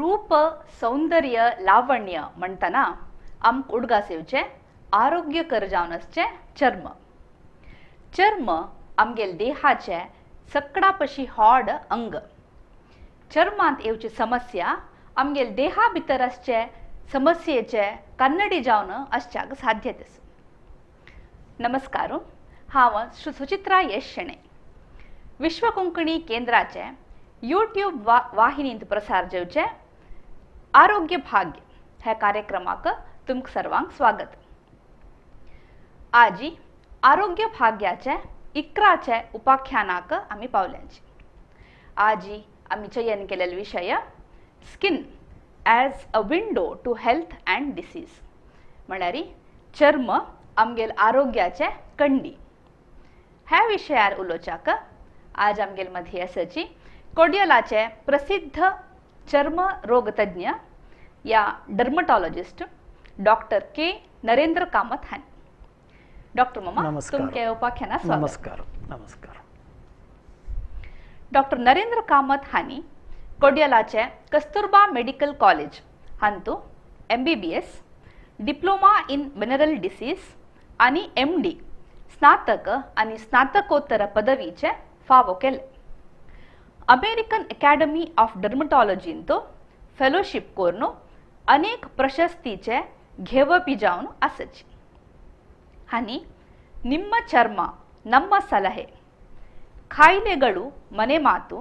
रूप सौंदर्य लावण्य म्हणटना आमकां उडगास येवचें आरोग्यकर जावन आसचें चर्म. चर्म आमगेले देहाचें सगळ्या पशी होड अंग. चर्मांत येवची समस्या आमगेले देहा भितर आसचे समस्येचे कन्नडी जावन आसच्याक साध्यत आसा. नमस्कार, हांव सुचित्रा यश शेणै. विश्व कोंकणी केंद्राचे यूट्यूब वाहिनींत प्रसार जावचे आरोग्य भाग्य ह्या कार्यक्रमाक तुमकां सर्वांक स्वागत. आजी आरोग्य भाग्याचे 11 उपाख्यानाक आमी पावल्यांची. आजी आमी चयन केलेलो विशय skin as a window to health and disease, म्हळ्यार चर्म आमगेल आरोग्याचे कंडी. ह्या विशयार उलोवच्याक आज आमगेल मदीं आसाची कोडियलाचे प्रसिद्ध चर्म रोगतज्ञ या dermatologist doctor K Narendra Kamath हांणी. डॉक्टर मामा, तुमचे उपाख्याना स्वागत. नमस्कार. नमस्कार. डॉक्टर नरेंद्र कामत हांणी कोडियलाचे कस्तुरबा मेडिकल कॉलेज हांतू MBBS, diploma in venereal disease आनी MD स्नातक आनी स्नातकोत्तर पदवीचे फावो केले. अमेरिकन अकॅडमी ऑफ डर्मटॉलॉजींत फेलोशिप करून अनेक प्रशस्तीचे घेवपी जावन आसची. हांणी निम्म चर्म ನಮ್ಮ ಸಲಹೆ, ಕಾಯಿಲೆಗಳು ಮನೆ ಮಾತು,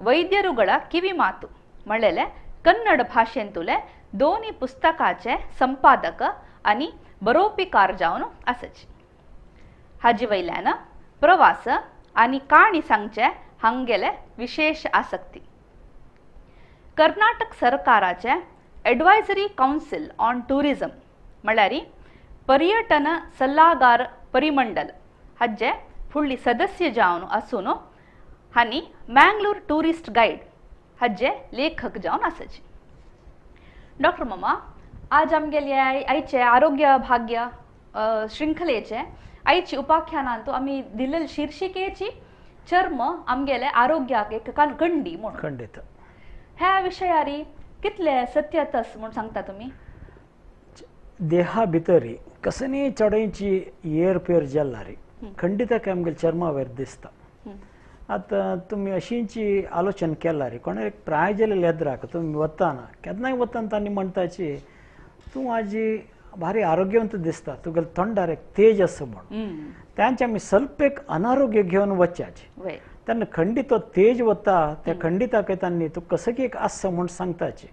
ವೈದ್ಯರುಗಳ ಕಿವಿ ಮಾತು म्हळ्ळेले कन्नड भाशेंतुले दोनी पुस्तकाचे संपादक आनी बरोवपीकार जावन आसची. हाजे वयल्यान प्रवास आनी काणी सांगचे हांगेले विशेष आसक्ती. कर्नाटक सरकाराचे एडवायजरी कावन्सील ऑन टुरिझम म्हळ्यार पर्यटन सल्लागार परिमंडल हाजे फुडली सदस्य जावन आसून हांणी मँगलोर टुरिस्ट गायड हाजे लेखक जावन आसाचे. डॉक्टर मामा, आज आमगेले आयचे आरोग्य भाग्य शृंखलेचे आयची उपाख्यानांत आमी दिल्ले शीर्षिकेची चर्म आमगेले आरोग्याक एक कंडी म्हणून. खंडित ह्या विशयारी कितले सत्यतस म्हूण सांगता तुमी? देहा भितरी कसनी चडयची ಏರ್ಪೇರ್ जाल्लारी खंडित आमगेले चर्मावेर दिसता. आतां तुमी अशींची आलोचन केलारी कोण एक प्राय जाल्ले एद्राक तुमी वताना केन्नाय वताना तांणी म्हणटाची तूं आजी भारी आरोग्यवंत दिसता, तुगेले तोंडार एक तेज आसा म्हणून. तांचे आमी स्वल्प एक अनारोग्य घेवन वचच्याचे तेन्ना खंडित तो तेज वता त्या खंडिताक तांणी तूं कसं की एक आसा म्हूण सांगताची.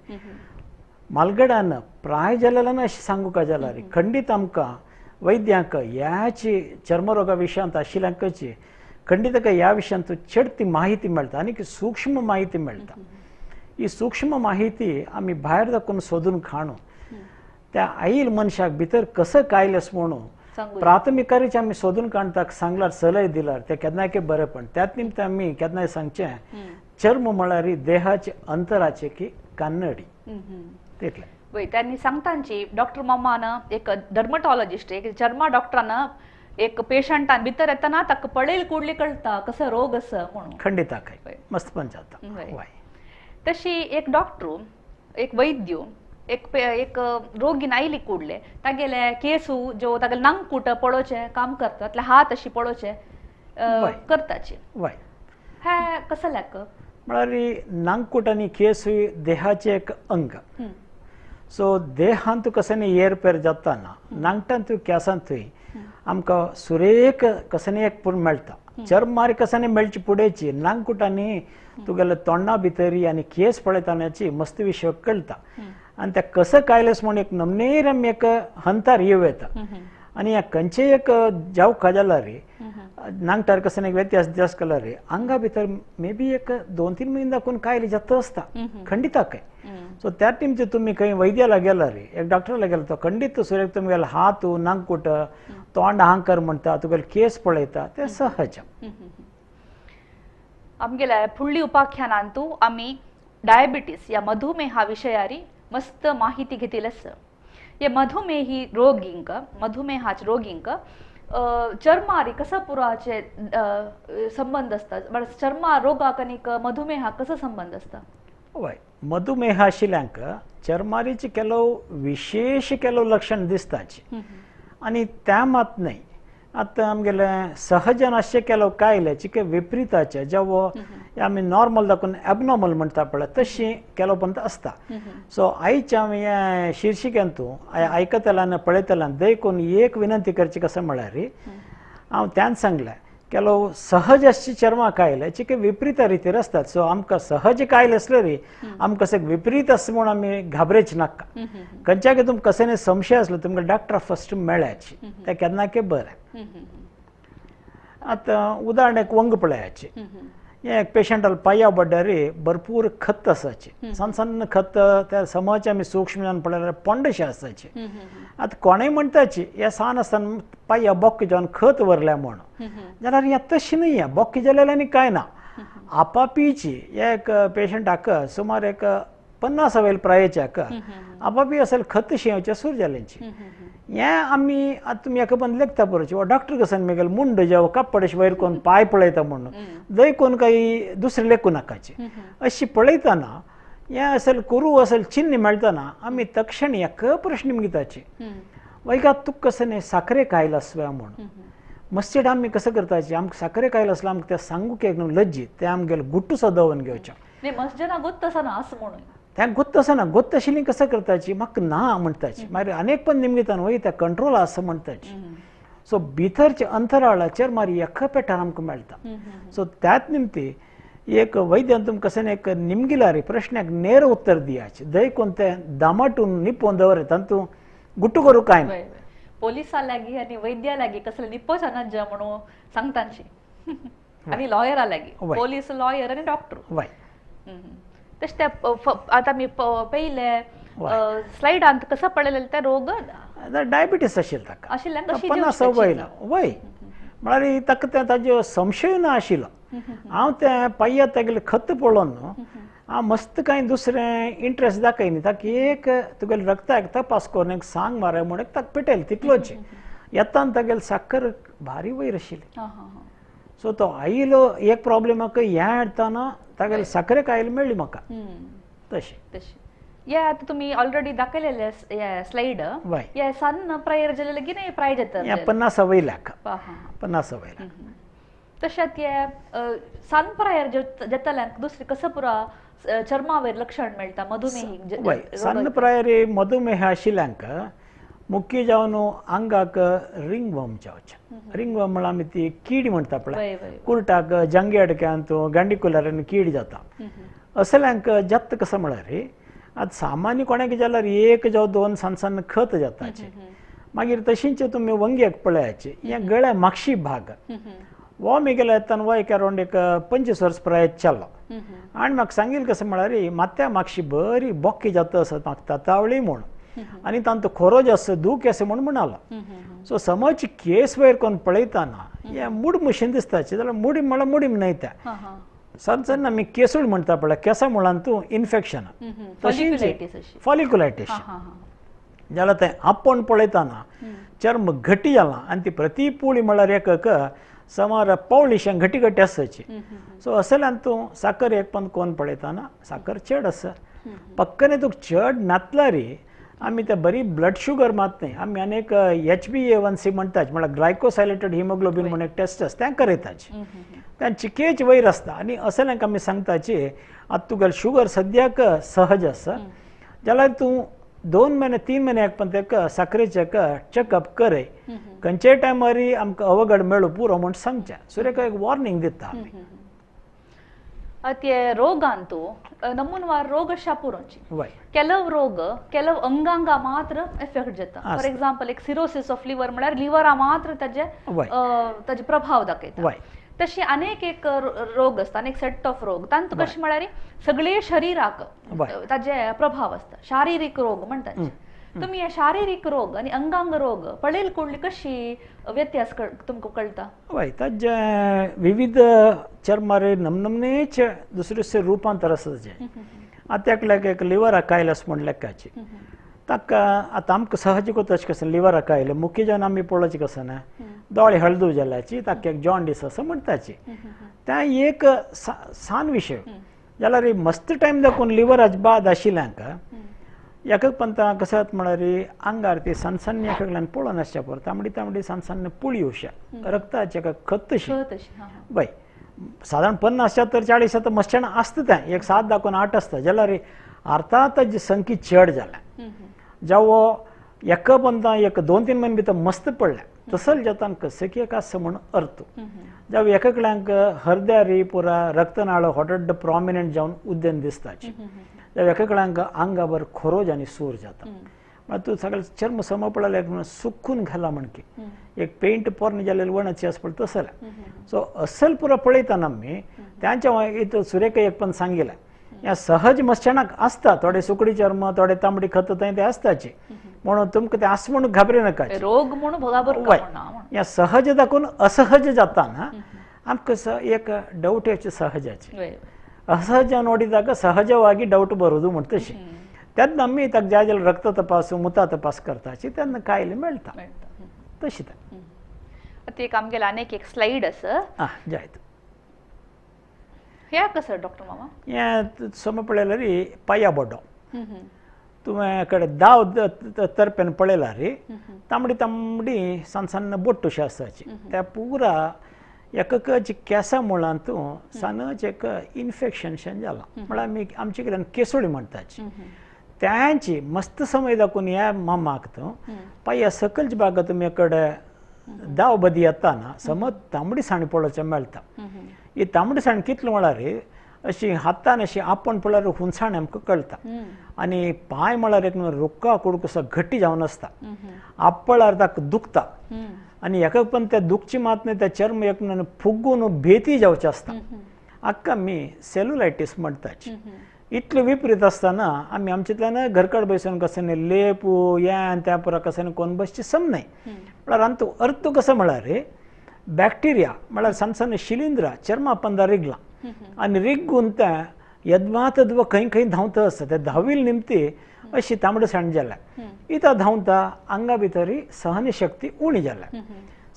मालगडान प्राय जाल्ल्यान अशें सांगूंक जाल्यार खंडीत आमकां वैद्यांक ह्याची चर्मरोगा विशयांत आशिल्ल्यांकची खंडीत ह्या विशयांत चडती माहिती मेळटा आनी सूक्ष्म माहिती मेळटा. ही सूक्ष्म माहिती आमी भायर दाखोवन सोदून खाणू त्या आईल मनशाक भितर कसं कायलेस म्हणून प्राथमिकारीच आमी सोदून काडटाक सांगल्यार सलय दिल्यार ते केन्नाय बरें. पण त्याच निमतान आमी केन्नाय सांगचें चर्म म्हळ्यार देहाचे अंतराचे की कान्नडी. तितलें. वय त्यांनी सांगतांची डॉक्टर मामान एक डर्मटॉलॉजिस्ट एक चर्मा डॉक्टरान एक पेशंटान भितर येतना ताका पळयल कुडली कळटा कसो रोग आसा म्हणून. खंडिता काय मस्त पण जाता. तशी एक डॉक्टर एक वैद्य एक एक रोगीन आयली कुडले तागेले केसू ज्यो तागेले नांगकूट पळोवचें काम करता, हात अशी पळोवचे करताचे. हे कसं लेख म्हळ्यार नांगकूट आनी केस देहाचे एक अंग. सो देहांत कसनी एरपेर जाताना नांगटांतूय केंसांतूय आमकां सुरेख कसनी एक पूण मेळटा. चर्मार कसनी मेळची पुडेची नांगकुटांनी तुगेले तोंडा भितरी आनी केस पळयतानाची मस्त विशय कळटा. आनी त्या कसं कायलेस म्हूण एक नमनेर आमी एक हंतार येवं येता. आनी ह्या खंयचेय एक जावका जाल्यार नांगटार कसनी एक व्यत्यास जास्त केल्यार आंगा भितर मे बी एक 2-3 म्हयने दाखोवन कायले जाता आसता खंडिता काय. सो त्या टिमचे तुमी खंय वैद्याला गेल्यार एक डॉक्टराला गेलो तो खंडीत सुरेख तुमगेले हात नांगकूट तोंड हांकर म्हणटा तुगेले केस पळयता ते सहज. आमगेले फुडली उपाख्यानांतू आमी डायबिटीस या मधुमेहा विशयारी मस्त माहिती घेतली आसा. हे मधुमेही रोगींक मधुमेहाचे रोगींक चर्मारी कसो पुराचे संबंध आसता? चर्मा रोगाक आनी मधुमेहाक कसो संबंध आसता? वय मधुमेह आशिल्ल्यांक चर्मारीचे ಕೆಲವು विशेष ಕೆಲವು लक्षण दिसताची आनी त्या मात न्हय. आतां आमगेले सहजन अशे ಕೆಲವು कायले चिके विपरीताचे जेवो आमी नॉर्मल दाखोवन एबनॉर्मल म्हणटा पळय तशी ಕೆಲವು पंत आसता. सो आयच्या आमी हे शिर्शिकेंतू आयकतल्यान पळयतल्यान देखून एक विनंती करची कसं म्हळ्यार हांव त्यान सांगलें ಕೆಲವು सहज अशी चर्मा कायले चिके विपरीत रितीर आसतात. सो आमकां सहज कायल आसले री आमकां कशें विपरीत आसा म्हूण आमी घाबरेच नाका. खंयच्याक तुमकां कसले संशय आसलो तुमकां डॉक्टर फस्ट मेळ्याची तें केन्नाके बरें. आतां उदाहरण एक वंग पळयाची हे एक पेशंटाल पांया बड्ड्यार भरपूर खत आसाची सन्न सन्न खत त्या समाज आमी सूक्ष्म जावन पळयल्यार पोंडशे आसाचे. आतां कोणूय म्हणटाची हे सान आसतना पांया बोक्के जावन खत व्हरल्या म्हूण जाल्यार हें तशें न्हय हें बोक्के जाल्यार आनी कांय ना. आपापीची एक पेशंटाक सुमार एक 50 वयल प्रायेच्याक आपापी असेल खत शेवचे सूर जाल्यांची हें आमी आतां तुमी एका बंद लेखता बरोवची वा डॉक्टर कसन मेगेल मुंड जेव कापड वयर कोण पांय पळयता म्हणून जंय कोण काही दुसरें लेखूं नाकाचे अशी पळयतना हें असेल कुरू असेल चिन्न मेळटना आमी तक्षण एक प्रश्न निमगिताची वैगा तुका कसं न्ही साखरे खायला आसव्या म्हणून मस्तीड आमी कसं करताची आमकां साखरे खायला आसल्यार आमकां तें सांगूंक एक लज्जी तें आमगेले गुट्टू सदोवन घेवचें त्या गोत्त आसना गोत्त आशिल्ली कसं करताची म्हाका ना म्हणटाची मागीर अनेक पण निमगितान वय त्या कंट्रोल आसा म्हणटाची. सो भितरच्या अंतराळाचेर मागीर एका पेटार आमकां मेळटा. सो त्याच निमती एक वैद्यान तुमकां कशें एक निमगिलारी प्रश्नाक नेर उत्तर दियाचे दय कोण तें दामाटून निपोवन दवर तातूंत गुट्टू करूं कांय ना. पोलिसा लागीं आनी वैद्या लागीं कसले निपोवचा नाजा म्हणून सांगतांशी आनी लॉयरा लागीं पोलीस लॉयर आनी डॉक्टर. वय तशें ते आतां आमी पयले स्लायडांत कसो पळयलें ते रोग डायबिटीस आशिल्लो ताका आशिल्ल्यान 50 वयलो वय म्हळ्यार ताका तें ताजो संशय ना आशिल्लो. हांव तें पांया तागेलें खत पळोवन हांव मस्त कांय दुसरें इंट्रस्ट दाखयनी ताका एक तुगेले रक्ताक तपास करून एक सांग मार म्हूण ताका पेटयलें तितलोच येतान तागेले साकर भारी वयर आशिल्ली. सो तो आयलो एक प्रॉब्लेम म्हाका हें हाडटना तागेले साखरे कायल मेळ्ळी म्हाका तशें तशें. हे आतां तुमी ऑलरेडी दाखयलेले हे स्लायड हे सन्न प्रायर जालें की प्राय जाता 50 वयल्याक 50 वयल्याक. तशेंच हे सान प्रायर जातल्यांक दुसरें कसं पुरा चर्मावेर लक्षण मेळटा मधुमेह? वय सन्न प्रायर मधुमेह आशिल्ल्यांक मुख्य जावन आंगाक रिंगवर्म जावचें. रिंगवर्म म्हळ्यार आमी ती कीड म्हणटा पळय कुर्टाक जंगे अडक्यांत गांडीकुलारान कीड जाता असल्यांक जाता कसं म्हळ्यार आतां सामान्य कोणाक जाल्यार एक जावं दोन सान सान खत जाताचे मागीर तशींच तुमी वंगेक पळयाचे हे गळ्या मागशी भाग हो मेगेल्या येतान हो एक अरावंड एक 25 वर्स प्राय चल्लो आनी म्हाका सांगील कसं म्हळ्यार मात्या मागशी बरी बोक्की जाता आसत म्हाका तातावळी म्हूण आनी तांचो खोरोज आसा दूख आसा म्हूण म्हणालो. सो समज केस वयर कोण पळयतना हें मुड मशीन दिसताचे जाल्यार मुडी म्हळ्यार मुडी न्हय त्या सन्न सन्न आमी केसूळ म्हणटा पळय केसा मुळान तूं इन्फेक्शन तशींच फॉलिक्युलायटीस जाल्यार तें आपोवन पळयतना चर्म घटी जालां आनी ती प्रती पुळी म्हळ्यार एक सुमार पावळीशें घटी घटी आसाची. सो असल्यान तूं साकर एक पण कोण पळयतना साकर चड आसा पक्कने तुका चड नातल्यार आमी ते बरी ब्लड शुगर मात न्हय आमी आनी एक HbA1c म्हणटात म्हळ्यार ग्लायकोसायलेटेड हिमोग्लोबीन म्हूण एक टेस्ट आसता तें करयताची त्या चिकेच वयर आसता आनी असल्यांक आमी सांगताची आतां तुगेले शुगर सद्याक सहज आसा जाल्यार तूं 2 म्हयने 3 म्हयन्याक पण ताका साकरेचें चॅकअप करय खंयच्याय टायमार आमकां अवघड मेळूं पुरो म्हूण सांगचें. सो एक वॉर्निंग दिता आमी. ते रोगांतू नमूनवार रोग अशा पुरोची ಕೆಲವು ರೋಗ ಕೆಲವು ಅಂಗಾಂಗ ಮಾತ್ರ ಎಫೆಕ್ಟ್ जाता. फॉर एक्झाम्पल एक सिरोसिस ऑफ लिव्हर म्हळ्यार लिव्हरा मात्र ताजे ताजे प्रभाव दाखयता. तशी अनेक एक रोग आसता अनेक सेट ऑफ रोग तांतू कशें म्हळ्यार सगळे शरीराक ताजे प्रभाव आसता शारीरिक रोग म्हणटात. तुमी हे शारीरिक रोग आनी अंगांग रोग पळयल कुडली कशी व्यत्यास तुमकां कळटा? वय ताजे विविध चर्मारे नमनमनेच दुसरे दुसरे रूपांतर आसा ताजें. आतां एकल्याक एक लिवराक कायल आसा म्हण लेखाची ताका आतां आमकां सहज तशें कसं लिवराक कायल मुख्य जावन आमी पळोवचें कसं ना दोळे हळदू जाल्याची ताका एक जॉन्डीस आसा म्हणटाची. त्या एक सान विशय जाल्यार मस्त टायम दाखोवन लिवराच बाद आशिल्ल्यांक एक पंता कसं जाता म्हळ्यार आंगार ती सन्न सन्न एकल्यान पळोवन आसच्या पळय तांबडी तांबडी सन्न सन्न पुळी उशा रक्ताचे एका खत तशी बाय सादारण 50 तर 40 तर मस्त्यान आसता तें एक 7 दाखोवन 8 आसता जाल्यार अर्थात ताजी संख्या चड जाल्या जावं एका पंता एक 2-3 म्हयने भितर मस्त पडल्या तसल जाता कसं की एक आसा म्हण अर्थ जावं एकल्यांक हरद्यारी पुरा रक्तनाळ हॉटड प्रॉमिनंट जावन उद्देन दिसताची जावं एकल्यांक आंगावर खोरोज आनी सूर जाता म्हळ्यार तूं सगळें चर्म सम पळयल्यार सुकून घाला म्हणकी एक पेंट पोरणे जाल्लें वणची आसा पळय तसलें सो असल पुरा पळयतना आमी त्यांच्या इतून सुरेखा एक पण सांगिल्लें ह्या सहज मस्त्यानाक आसता थोडे सुकडी चर्म थोडे तांबडी खत थंय ते आसताची म्हणून तुमकां ते आस म्हणून घाबरे नाका रोग म्हणून ह्या सहज दाखोवन असहज जाता ना आमकां एक डावट येवची सहजाची असहज नोडिದಾಗ सहजವಾಗಿ ಡೌಟ್ ಬರೋದು म्हणतशी तेन्ना आमी ताका ज्या जाल्यार रक्त तपास मुता तपास करताची तेन्ना कायले मेळटा तशी आतां एक आमगेले आनीक एक स्लायड आसा आं जायत ह्या कसं डॉक्टर मामा हें सम पळयल्यार पांया बोडो तुवें कडे दाव तरपेन पळयल्यार तांबडी तांबडी सन्न सन्न बोट्टुशी आसताची त्या पुरा एकच केंसा मुळांत तूं सानच एक इन्फेक्शन शें जालां म्हळ्यार आमी आमचे कडेन केसोळी म्हणटाची त्यांची मस्त समय दाखोवन ह्या मामाक तूं पांया सकलच्या भागात तुमी कडेन दाव बदी येताना समज तांबडी साण पळोवचें मेळटा ही तांबडी साण कितली म्हळ्यार अशी हातान अशी आपण पळल्यार हुनसाण आमकां कळटा आनी पांय म्हळ्यार एक रुक्का कुडको असो घट्टी जावन आसता आपळ्यार ताका दुखता आनी एका पण त्या दुखची मात न्हय त्या चर्म एक फुगून भेती जावचें आसता हाका आमी सेल्युलायटीस म्हणटाची इतलें विपरीत आसतना आमी आमचेंतल्यान घरकड बसून कसं न्ही लेप हें त्या पुरा कसं कोण बसची सम न्हय म्हळ्यार आमचो अर्थ कसो म्हळ्यार बॅक्टेरिया म्हळ्यार सन्न सन्न शिलिंद्रा चर्मा पंदा रिगला आनी रिगून तें यद्वा तद्वा खंय खंय धांवता आसता त्या धांवील निमती अशी तांबडसाण जाल्या इतां धांवता आंगा भितर सहनशक्ती उणी जाल्या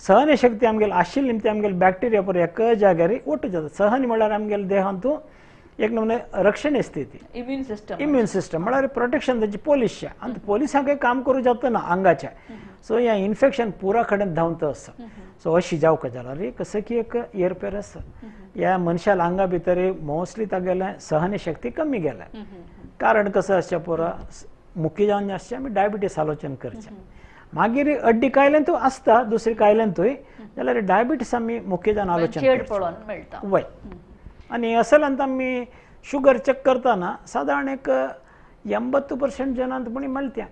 सहनशक्ती आमगेली आशिल्ली निमती आमगेले बॅक्टेरिया पुरो एका जाग्यार ओटू जाता सहन म्हळ्यार आमगेले देहांतू एक नमुने रक्षण स्थिती इम्यून सिस्टम इम्यून सिस्टम म्हळ्यार प्रोटेक्शन तांची पोलीसच्या आनी पोलिसांकय काम करूं जाता ना आंगाच्या सो हें इन्फेक्शन पुरा कडेन धांवता आसता सो अशी जावंक जाल्यार कसं की एक एरपेर आसा ह्या मनशाल आंगा भितर मोस्टली तागेलें सहनशक्ती कमी गेल्या कारण कसं आसचें पुरा मुख्य जावन आसचें आमी डायबिटीस आलोचन करचें मागीर अड्डी कायल्यान तूं आसता दुसरी कायल्यान तुय जाल्यार डायबिटीस आमी मुख्य जावन आलोचन मेळटा वय आनी असलांत आमी शुगर चॅक करतना सादारण एक 80% जणांत पुणी मेळटा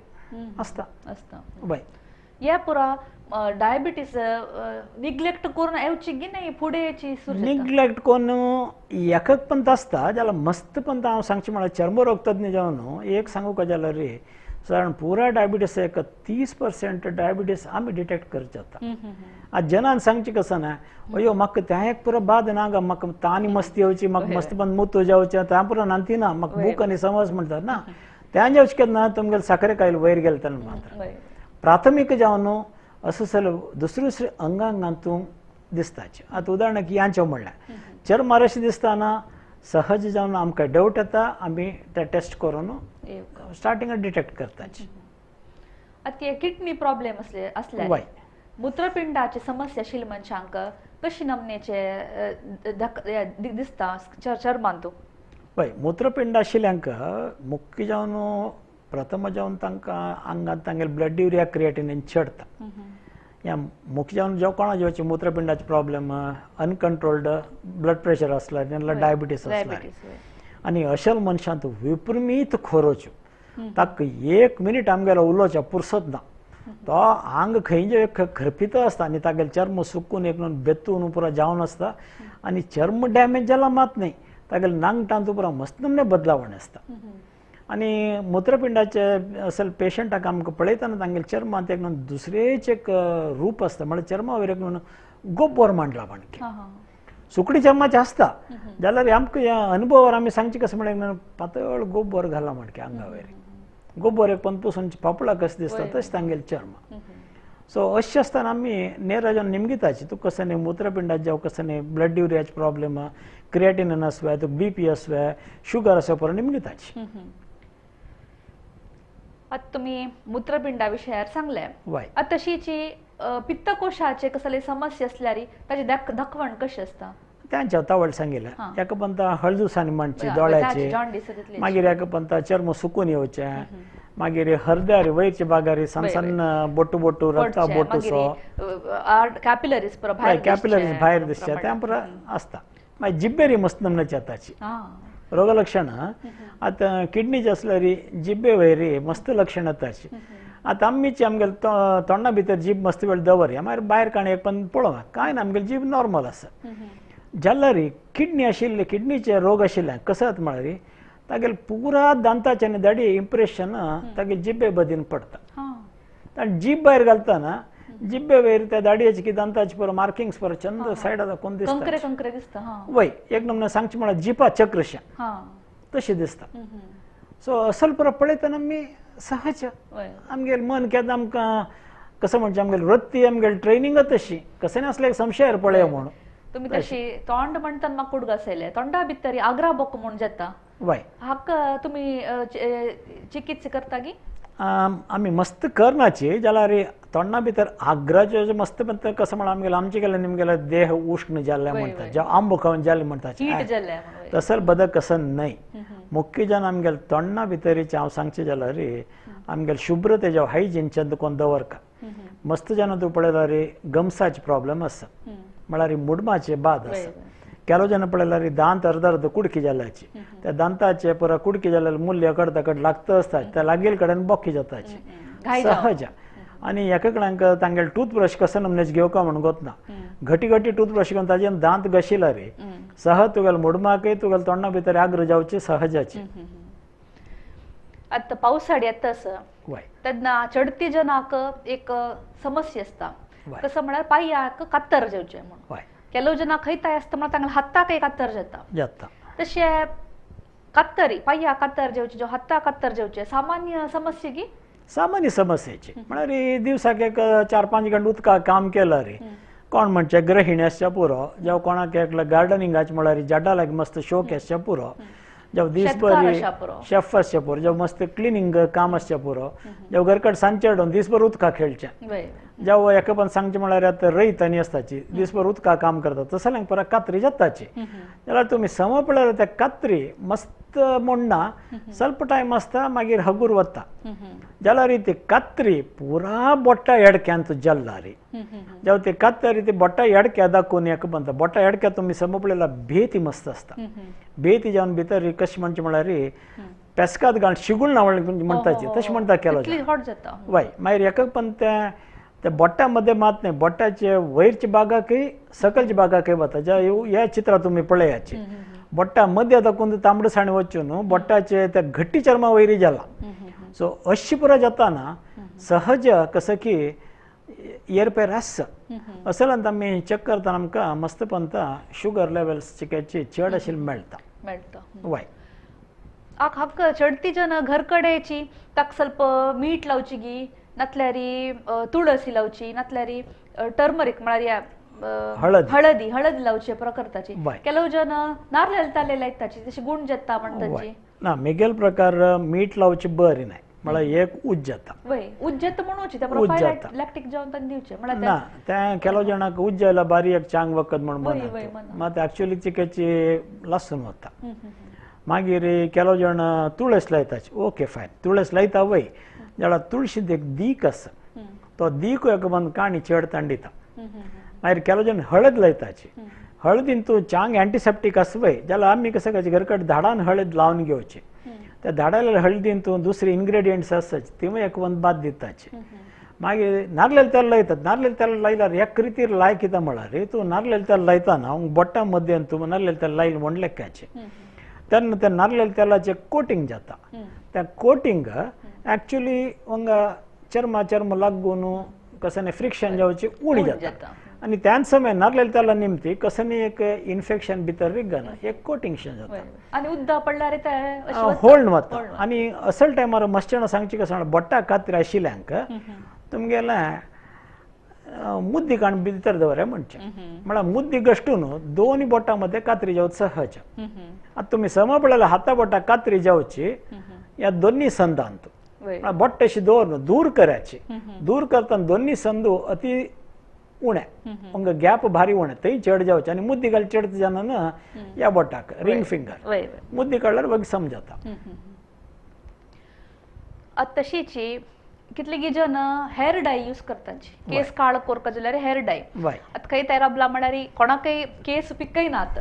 आसता आसता वय ह्या पुरा डायबिटीस निग्लेक्ट करून येवची की नाही फुडें निग्लेक्ट करून एकच पंत आसता जाल्यार मस्त पंत हांव सांगचें म्हळ्यार चर्मरोग तज्ञ जावन एक सांगू का जाल्यार रे सादारण पुरा डायबिटीस एक 30% डायबिटीस आमी डिटेक्ट करचे जाता आतां जनान सांगचें कसं ना अयो म्हाका तें एक पुरो बाद ना गा म्हाका तानी मस्ती येवची म्हाका मस्त बंद मुतू जावचें तें पुरो नांती ना म्हाका भूक आनी समज म्हणटात ना तें जावचें केन्ना तुमगेले साखरे कायल वयर गेले तेन्ना मात्र प्राथमीक जावन असं सगळं दुसरे दुसरे अंगांगांतून दिसताचे आतां उदाहरणाक यांचें म्हणल्यार चर्मार अशें दिसतना सहज जावन आमकां डावट येता आमी ते टेस्ट करून स्टार्टिंगाक डिटेक्ट करताचे आतां किडनी प्रॉब्लेम असले असले मूत्रपिंडाची समस्या आशिल्ल्या मनशांक कशी नमनेचे दिसता चर्मांतू पळय मूत्रपिंड आशिल्ल्यांक मुख्य जावन प्रथम जावन तांकां आंगांत तांगेले ब्लड युरिया क्रिएटिनीन चडता ह्या मुख्य जावन जेव कोणा जेवचे मूत्रपिंडाचे प्रॉब्लेम अनकंट्रोल्ड ब्लड प्रेशर आसल्यार नाल्यार डायबिटीस आसल्यार आनी अशेल मनशांत विपरीत खोरोच्यो ताका एक मिनीट आमगेलो उलोवच्या पुरसत ना तो आंग खंय जे खरपिता आसता आनी तागेलें चर्म सुकून एक बेतून पुरा जावन आसता आनी चर्म डॅमेज जाला मात न्हय तागेले नांगटांत पुरा मस्त नमने बदलावण आसता आनी मूत्रपिंडाचे असल पेशंटाक आमकां पळयतना तांगेले चर्मांत एक दुसरेच एक रूप आसता म्हळ्यार चर्मा वयर एक गोबर मांडला माणकी सुकडी चर्माचें आसता जाल्यार आमकां ह्या अनुभवार आमी सांगचें कशें म्हळ्यार पातळ गोबर घाला माणकी आंगा वयर गोबर एक पण पुसून पापळा कशें दिसता तशें तांगेलें चर्म. सो अशें आसतना आमी नेराजान निमगिताची तुका कसं न्ही मूत्रपिंडात जावं कसं न्ही ब्लड युरियाचे प्रॉब्लेम क्रिएटिनिन आसवे तुका बीपी आसवे शुगर आसवे पुरो निमगिताची. आतां तुमी मूत्रपिंडा विशयार सांगलें. वय. आतां तशीची पित्तकोशाचे कसले समस्या आसल्यार ताची दाखवण कशी आसता? त्यांच्या तावळ सांगितलें एका पंता हळदुसानी म्हणची दोळ्याचे, मागीर एका पंता चर्म सुकून येवचें, मागीर हरद्यार वयरच्या बागारी सण सण बोटू बोटू रक्ता बोटूसो कॅपिलरीज कॅपिलरीज भायर दिसचे त्या पुरा आसता. मागीर जिब्बेरी मस्त नमनाची येताची रोगलक्षण. आतां किडनीचे आसल्यार जिब्बे वयर मस्त लक्षण येताची. आतां आमीची आमगेले तोंडा भितर जीब मस्त वेळ दवरया मागीर भायर काणी एक पण पळोवया कांय ना आमगेली जीब नॉर्मल आसा. जाल्यार किडनी आशिल्ले किडनीचे रोग आशिल्ले कसं जाता म्हळ्यार तागेले पुरा दांताचे आनी दाडी इम्प्रेशन तागे जिब्बे बदीन पडटा. आनी जीब भायर घालतना जिब्बे वयर त्या दाडयेचे की दांताचे पुरो मार्किंग्स पुरो चंद सायडा दाखोवन दिसता. वय एक नमुना सांगचें म्हळ्यार जिपा चक्रशें तशें दिसता. सो असल पुरो पळयतना आमी सहज आमगेलें मन केन्ना आमकां कसं म्हणचें आमगेली वृत्ती आमगेली ट्रेनिंगच तशी कशें नासलें संशयार पळया म्हणून. तुमी तशी तोंड म्हणटात म्हाका उडगास आयले तोंडा भितर आग्रा बोक म्हूण जाता. वय. हाका तुमी चिकित्सा करता की? आमी मस्त करनाची जाल्यार तोंडा भितर आग्राचे मस्त म्हणटा कसं म्हळ्यार आमगेले आमचे गेले निमगेले देह उश्ण जाल्ले म्हणटात जावं आंबो खावन जाल्ले म्हणटात तसर बदक कसं न्हय. मुख्य जावन आमगेले तोंडा भितरीचे हांव सांगचें जाल्यार आमगेले शुभ्रते जावं हायजीन चंद कोण दवरका. मस्त जावन तूं पळयल्यार गमसाचे प्रॉब्लम आसा म्हळ्यार मुडमाचे बाद आसा. केलो जेन्ना पळयल्यार दांत अर्द अर्द कुडकी जाल्याची त्या दांताचे पुरा कुडकी जाल्यार मूल्य अकड तकड लागता आसता त्या लागील कडेन बोकी जाताची सहज. आनी एका कडेन तांगेले टूथब्रश कसो नमनेच घेवका म्हूण गोतना घटी घटी टूथब्रश घेवन ताजेर दांत घशिला रे सहज तुगेले मुडमाकय तुगेले तोंडा भितर आग्र जावचे सहजाचे. आतां पावसाळी येता आसा तेन्ना चडती जनाक एक समस्या आसता कसं म्हळ्यार पांयाक कातर जावचें म्हणून. ಕೆಲವು ಜನ खयताय आसता म्हणल्यार तांगेल्या हाताकय कातर जाता. तशें कातरी पांया कातर जेवचे जो हाता कातर जेवचे सामान्य समस्या की? सामान्य समस्येची म्हळ्यार दिवसाक एक 4-5 गंटे उदकाक काम केलां रे कोण म्हणचे गृहिणी आसच्या पुरो जावं कोणाक एकल्या गार्डनिंगाचे म्हळ्यार झाडां लागीं मस्त शोक आसच्या पुरो जावं दीसभर शेफ आसच्या पुरो जावं मस्त क्लिनींग काम आसच्या पुरो जावं घरकड सांजचे हाडून दीसभर उदकाक खेळचें जावं एका पण सांगचें म्हळ्यार आतां रयत आनी आसताची दीसभर उदकाक काम करता तसल्यांक परत कातरी जाताची. जाल्यार तुमी सम पळयल्यार त्या कातरी मस्त मोडना स्वल्प टायम आसता मागीर हगूर वता. जाल्यार ती कातरी पुरा बोट्टा एडक्यांत जल्ला रे जावं ती कातरी ती बोट्टा एडक्या दाखोवन एका बनता बोट्टा एडक्या तुमी सम पळयल्यार भेती मस्त आसता. भेती जावन भितर कशें म्हणचें म्हळ्यार पेस्काद घालून शिगुळ ना म्हणटाची तशें म्हणटा केलो. वय मागीर एका पण त्या त्या बोट्टा मध्ये मात न्हय बोट्टाचे वयरच्या भागाकय सकलच्या भागाकय वता. ज्या ह्या चित्रां तुमी पळयाची बोट्टा मध्ये दाखोवन तांबडसाण वचून न्हू बोट्टाचे त्या घट्टी चर्मा वयरी जाला. सो अशी पुरा जाताना सहज कसं की एरपेर आसा असल्यान आमी चॅक करतना आमकां मस्त पंता शुगर लेवल्स चिक्याची चड आशिल्ली मेळटा. वय. हाक चडती जन घरकडेची ताका ಸ್ವಲ್ಪ मीठ लावची गी नातल्यार तुळसी लावची नातल्यार टर्मरीक म्हळ्यार हळद हळदी हळद लावचे प्रकारताची. ಕೆಲವು जन नारळ ताले लायताची तशी गुण जाता म्हणटाची. ना मेगेल प्रकार मीठ लावचे बरी न्हय म्हळ्यार एक उज जाता. वय उज जाता म्हणून त्या प्रोफायलॅक्टिक जावन तांकां दिवचें म्हळ्यार ना तें ಕೆಲವು जाणांक उज जायला बारीक एक चांग वखद म्हूण म्हणटा मात एक्चुअली चिकेची लासून वता. मागीर ಕೆಲವು जण तुळस लायताची ओके फायन तुळस लायता वय जाल्यार तुळशींत एक दीक आसा तो दीक एक बंद काणी चड तांडिता. मागीर ಕೆಲವು जण हळद लायताची हळदीन तूं चांग एंटीसेप्टीक आसा वय जाल्यार आमी कसं करचें घरकड झाडान हळद लावन घेवची त्या झाडाल्या हळदीन तूं दुसरे इन्ग्रेडियंट्स आसताचे तिवूय एक बंद बाद दिताचे. मागीर नारलेल तेल लायतात नारलेल तेल लायल्यार एक रितीर लाय कितें म्हळ्यार तूं नारलेल तेल लायतना बोट्टा मध्यान तूं नारलेल तेल लायल म्हण लेखाचें तेन्ना त्या नारलेल तेलाचें कोटींग जाता. त्या कोटींग एक्चुअली हांगा चर्मा चर्म लागून कसं फ्रिक्शन जावची उणी जाता आनी त्याच समय नारलेल तेला निमती कसं एक इन्फेक्शन भितर रिगना एक कोटिंगशें जाता आनी उदक पडल्यार होल्ड वता. आनी असल टायमार मस्त जाणां सांगची कसं म्हळ्यार बोट्टा कातरी आशिल्ल्यांक तुमगेलें मुद्दी काण भितर दवरे म्हणचे म्हळ्यार मुद्दी गश्टून दोन बोटां मध्ये कात्री जावच सहज. आतां तुमी सम पळयल्यार हाता बोटां कात्री जावची ह्या दोन्ही संदांत बोट अशी दवरून दूर करायची. दूर करतना दोन्ही संदू अति उणे हांगा गॅप भारी उणे थंय चड जावचे आनी मुद्दी घाल चड जाना ना ह्या बोटाक रिंग फिंगर मुद्दी काडल्यार वगी समजता. आतां तशीची कितले जण हेअर डाय यूज करतात केस काळ कोरका जाल्यार हेअर डाय. आतां खंय तयार राबला म्हळ्यार कोणाकय केस पिकयनात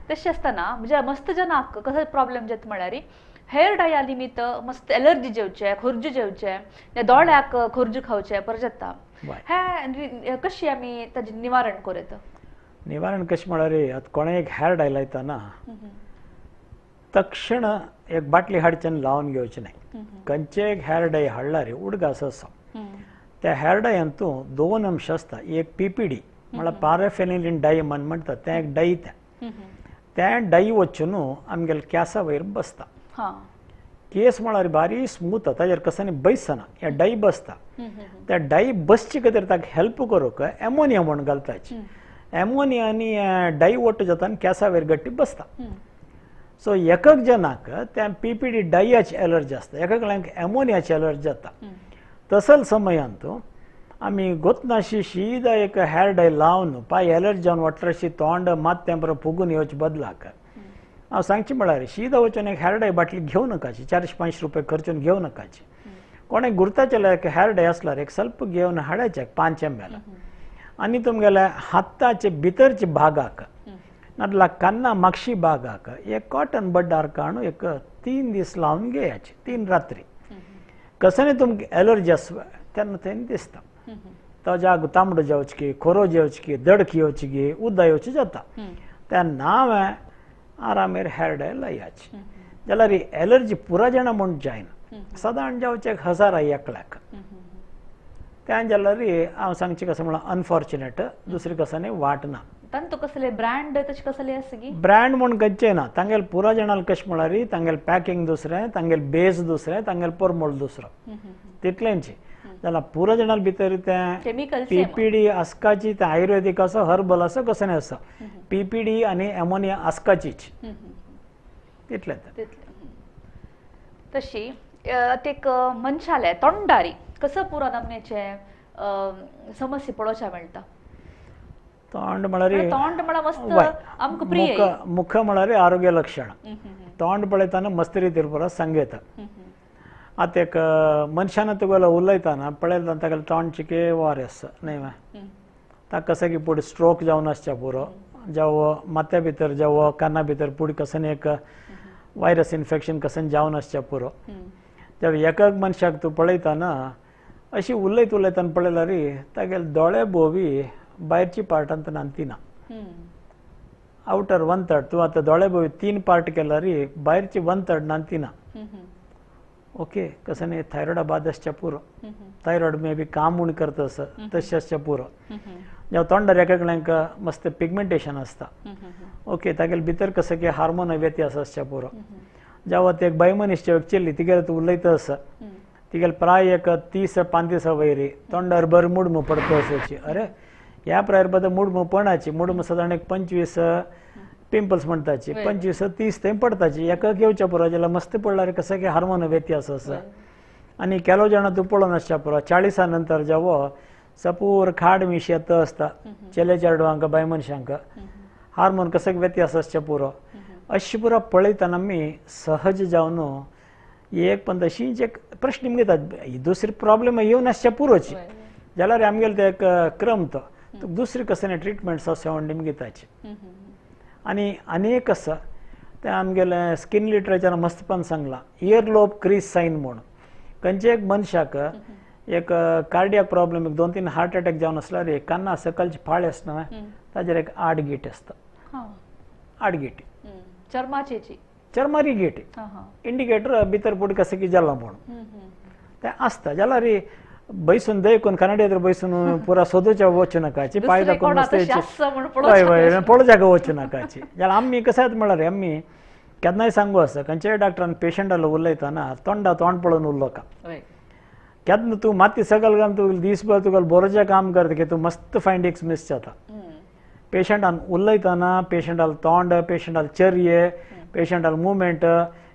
तशें आसतना म्हणजे मस्त जणांक कसो प्रॉब्लेम जाता म्हळ्यार हेअर डाया निमित्त मस्त एलर्जी जेवचे खोर्जू जेवचे दोळ्याक खोर्जू खावचे परत जाता. हे कशी आमी ताजें निवारण करूं येता? निवारण कशें म्हळ्यार आतां कोणें एक हेअर डाय लायतना तक्षण एक बाटली हाडची आनी लावन घेवची न्हय. खंयचे एक हेअर डाय हाडल्यार उडगास आसा त्या हेअर डायांतू दोन अंश आसता. एक पीपीडी म्हळ्यार पाराफेनिलीन डाय म्हण म्हणटा तें एक डाय तें तें डाय वचून आमगेले केंसा वयर बसता. केस म्हळ्यार बारीक स्मूथ ताजेर कसानी बैसना ह्या डाय बसता. त्या डाय बसचे खातीर ताका हेल्प करूंक एमोनिया म्हण घालताची. एमोनिया आनी डाय ओट्ट जाता आनी केंसा वयर गट्टी बसता. सो एकक जणाक त्या पीपीडी डायाची एलर्जी आसता, एककल्यांक एमोनियाची एलर्जी जाता. तसल समयांत आमी गोतनाशी शीदा एक हेअर डाय लावन पांय एलर्जी जावन वाटराशी तोंड मात्तें बरो फुगून येवचे बदलाक हांव सांगचें म्हळ्यार शीदा वचून एक हेअर डाय बाटली घेवं नाकाची, 400-500 रुपये खर्चून घेवं नाकाची. कोणें गुर्ताचें एक हेअर डाय आसल्यार एक स्वल्प घेवन हाडायचें 5 ml आनी तुमगेल्या हाताचे भितरचे भागाक नाजाल्यार कान्ना मागशी भागाक एक कॉटन बड्डार काडून एक 3 दीस लावन घेयाचे, 3 रात्री. कसने तुमकां एलर्जी आसा तेन्ना तें दिसता. तो जागो तांबडो जावचे की खोरो जेवचे की दडक येवची की उद्दा येवची जाता त्या नांव आरामेर हेअर डाय लायाची जाल्यार एलर्जी पुरा जाणा म्हूण जायना, सादारण जावचे 1000 एकल्याक. त्या जाल्यार हांव सांगचें कसं म्हळ्यार अनफॉर्च्युनेट दुसरी कसानी वाट ना. तांतू कसले ब्रँड तशें कसले आसा की ब्रँड म्हूण खंयचें ना. तांगेले पुरा जाणांक कशें म्हळ्यार तांगेले पॅकिंग दुसरें, तांगेले बेज दुसरें, तांगेले परमळ दुसरो तितलेंच. जाल्यार पुरा जाणां भितर तें पीपीडी आसकाची तें आयुर्वेदीक आसा, हर्बल आसा, कसलें आसा. पीपीडी आनी एमोनिया आसकाचीच तितलें. तशी एक मनशाले तोंडारी कसं पुरा नमनेचे समस्या पळोवच्या मेळटा? तोंड म्हळ्यार तोंड म्हळ्यार मस्त आमकां प्रिय मुख म्हळ्यार आरोग्य लक्षण. तोंड पळयतना मस्त रितीर पुरा सांगता. आतां एक मनशान तुगेलो उलयतना पळयतना तागेलें तोंड चिके वार आसा न्हय मा ताका कसं की पुढे स्ट्रोक जावन आसच्या पुरो जावं माथ्या भितर जावं काना भितर पुढे कसं एक वायरस इन्फेक्शन कसं जावन आसच्या पुरो. जावं एकक मनशाक तूं पळयतना अशी उलयत उलयतना पळयल्यार तागेले दोळे भोवी भायरची पार्टांत नांतिना आवटर 1/3. तूं आतां दोळे भोवी 3 पार्ट केल्यार भायरची 1/3 नांतिना. ओके कसं न्ही थायरॉयडा बाद आसच्या पुरो, थायरॉयड मे बी काम म्हूण करता आसा तशें आसच्या पुरो. जावं तोंडार एककल्यांक मस्त पिगमेंटेशन आसता. ओके तागेले भितर कसं की हार्मोन व्यत्यास आसच्या पुरो. जावं आतां एक बायल मनीस एक चेल्ली तिगेले तूं उलयता आसा तिगेले प्राय एक 30-35 वयरी तोंडार बरें मुडमू पडटा आसाची. अरे ह्या प्रायर बद्दल मुडमू पणाची मुडमू सादारण एक 25 पिंपल्स म्हणटाची 25-30 थंय पडटाची. एकक येवच्या पुरो जाल्यार मस्त पडल्यार कसं की हार्मोन व्यत्यास आसा. आनी केलो जाणां तूं पळोवन आसच्या पुरो 40 नंतर जावो सपूर खाड मिश येता आसता चेले चेडवांक बाय मनशांक हार्मोन कसं व्यत्यास आसच्या पुरो. अशें पुरो पळयतना आमी सहज जावन एक पण तशीच एक प्रश्न घेतात दुसरी प्रॉब्लेम येवन आसच्या पुरोची जाल्यार आमगेले ते एक क्रम तो दुसरी कसले ट्रिटमेंट्स आसा म्हण घेताची. आनी आनी एक आसा तें आमगेलें स्कीन लिटरेचर मस्तपण सांगलां इयर लोब क्रीज सायन म्हूण. खंयचे एक मनशाक एक कार्डियाक प्रॉब्लेम एक 2-3 हार्ट अटॅक जावन आसल्यार एक कान्ना सकलची फाळ आसना ताजेर एक 8 गेट आसता. 8 गेटी चर्माची चर्मारी गेट इंडिकेटर भितर पुढे कसं की जाला म्हणून तें आसता. जाल्यार बैसून देखून कन्नडेतर बैसून पुरा सोदूच्या वचू नाकाची पांय दाखोवन हय हय पळोवच्याक वचू नाकाची. जाल्यार आमी कशें जाता म्हळ्यार आमी केन्नाय सांगू आसा खंयच्याय डॉक्टरान पेशंटालो उलयतना तोंडा तोंड पळोवन उलोवका. केन्ना तूं माती सकल घालून तुगेलें दीसभर तुगेलें बरोचें काम करता की तूं मस्त फायंडिंग्स मिस जाता. पेशंटान उलयतना पेशंटाल तोंड, पेशंटाल चर्ये, पेशंटाल मुवमेंट,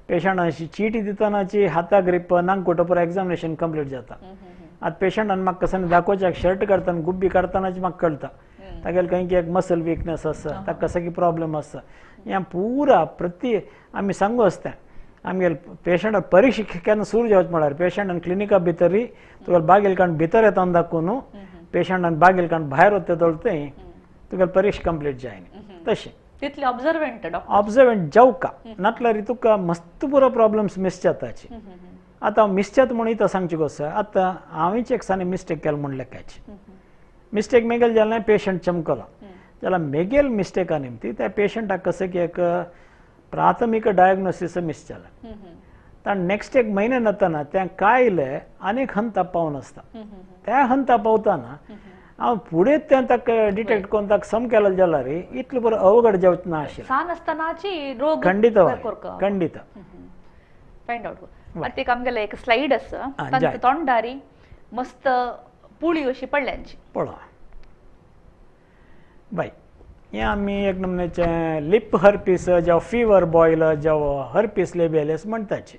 पेशंटान अशी चिटी दितनाची हाता ग्रीप नांगकुटो पुरो एग्जामिनेशन कंप्लीट जाता. आतां पेशंटान म्हाका कसो दाखोवच्याक शर्ट काडटना गुब्बी काडटनाच म्हाका कळटा तागेले खंय एक मसल विकनेस आसा, ताका कसो की प्रॉब्लम आसा. हें पुरा प्रति आमी सांगू आसता आमगेले पेशंटाक परीक्षा केन्ना सुरू जावचें म्हळ्यार पेशंटान क्लिनिका भितरी तुगेले बागेल काडून भितर येता दाखोवन पेशंटान बागेल काडून भायर वता तें तुगेले परीक्षा कंप्लीट जायना. तशें तितले ऑब्जर्वंट डॉक्टर ऑब्जर्वंट जावका नातल्यार तुका मस्त पुरो प्रॉब्लम्स मिस जाताची. आतां मिस जाता म्हूण इतां सांगची गोस आतां हांवेंच एक सानी मिस्टेक केलो म्हूण लेखाची मिस्टेक मेगेल जाल्यार पेशंट चमकलो जाल्यार मेगेल मिस्टेका निमती त्या पेशंटाक कशें की एक प्राथमीक डायग्नोसीस मिस जालें. ताण नेक्स्ट एक म्हयने नातना तें कायले आनीक हंता पावन आसता त्या हंता पावतना हांव फुडें तें ताका डिटेक्ट करून ताका सम केलें जाल्यार इतलें बरें अवघड जावचें ना आशिल्लें. सान आसतनाची रोग खंडीत खंडीत फायंड आवट. आतां एक आमगेलें एक स्लायड आसा तांच्या तोंडारी मस्त पुळी अशी पडल्यांची पळो बाय. हें आमी एक नमुन्याचें लिप हर्पीस जावं फिवर बॉयल जावं हर्पीस लेबियलिस म्हणटाची.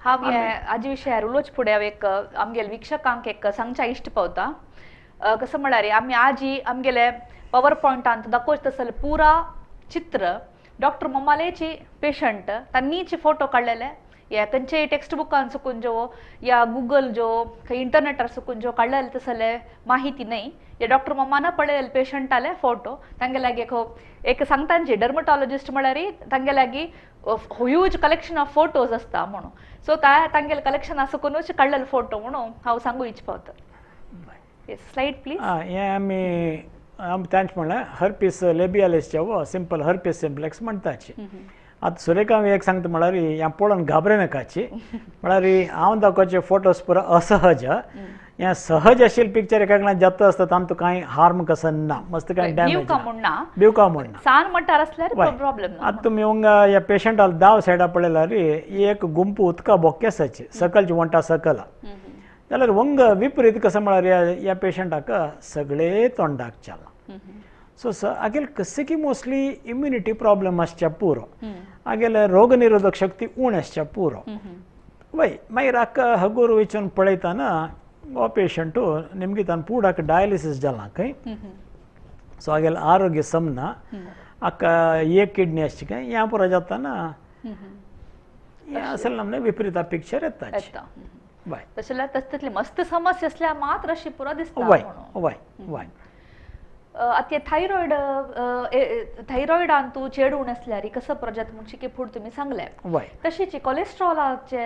हांव हाजे विशयार उलोवचे फुडें हांव एक आमगेले वीक्षकांक एक सांगच्या इश्ट पावता. कसं म्हळ्यार आमी आजी आमगेले पवर पॉयंटान दाखोवचें तसलें पुरा चित्र डॉक्टर ममालेची पेशंट तांणीच फोटो काडलेले या खंयच्याय टेक्स्ट बुकान सुकून जो या गुगल जो खंय इंटरनेटार सुकून जो काडलेले तसले माहिती न्हय. या डॉक्टर मम्मान पळयलेले पेशंटाले फोटो तांगे लागीं एक एक सांगतांचे डर्मटॉलॉजिस्ट म्हळ्यार तांगे लागीं ह्यूज कलेक्शन ऑफ फोटोज आसता म्हणून. सो तांगेले कलेक्शन सुकूनच काडलेले फोटो म्हणून हांव सांगू इच पावता. Slide please. हें आमी आमी तांचें म्हणलें हर्पीस लेबियालिस जेवो सिंपल हर्पीस सिम्प्लेक्स म्हणटाची. आतां सुरेखा हांव एक सांगता म्हळ्यार हें पळोवन घाबरे नाकाची म्हळ्यार हांव दाखोवचे फोटोज पुरो असहज हें सहज आशिल्लें पिक्चर एका जाता आसता तांतूं कांय हार्म कसं ना मस्त कांय डॅमेज बिवका म्हूण ना सान मट्टार आसल्यार प्रॉब्लम ना. आतां तुमी हांगा ह्या पेशंटाक दाव सायडा पळयल्यार एक गुंपू उदका बोके आसाची सकलची वण्टा सकला जाल्यार वंग विपरीत कसं म्हळ्यार ह्या पेशंटाक सगळे तोंडाक जालां. सो आगेले कशें की मोस्टली इम्युनिटी प्रॉब्लम आसच्या पुरो आगेले रोगनिरोधक शक्ती उण आसच्या पुरो वय. मागीर हाका हगूर वचून पळयतना हो पेशंटू नेमकी तान पुडाक डायलिसीस जालां खंय. सो आगेले आरोग्य समना हाका एक किडनी आसची खंय ह्या पुरो जाताना हें असल नमने विपरीत पिक्चर येता. वय तशें जाल्यार तसली मस्त समस्या आसल्यार मात्र अशी पुरो दिसता. वय वय वय. आतां थायरॉयड थायरॉयडान तूं चेडूण आसल्यार कसो पुरो जाता म्हूण की फुडें तुमी सांगलें. तशीच कॉलेस्ट्रॉलाचे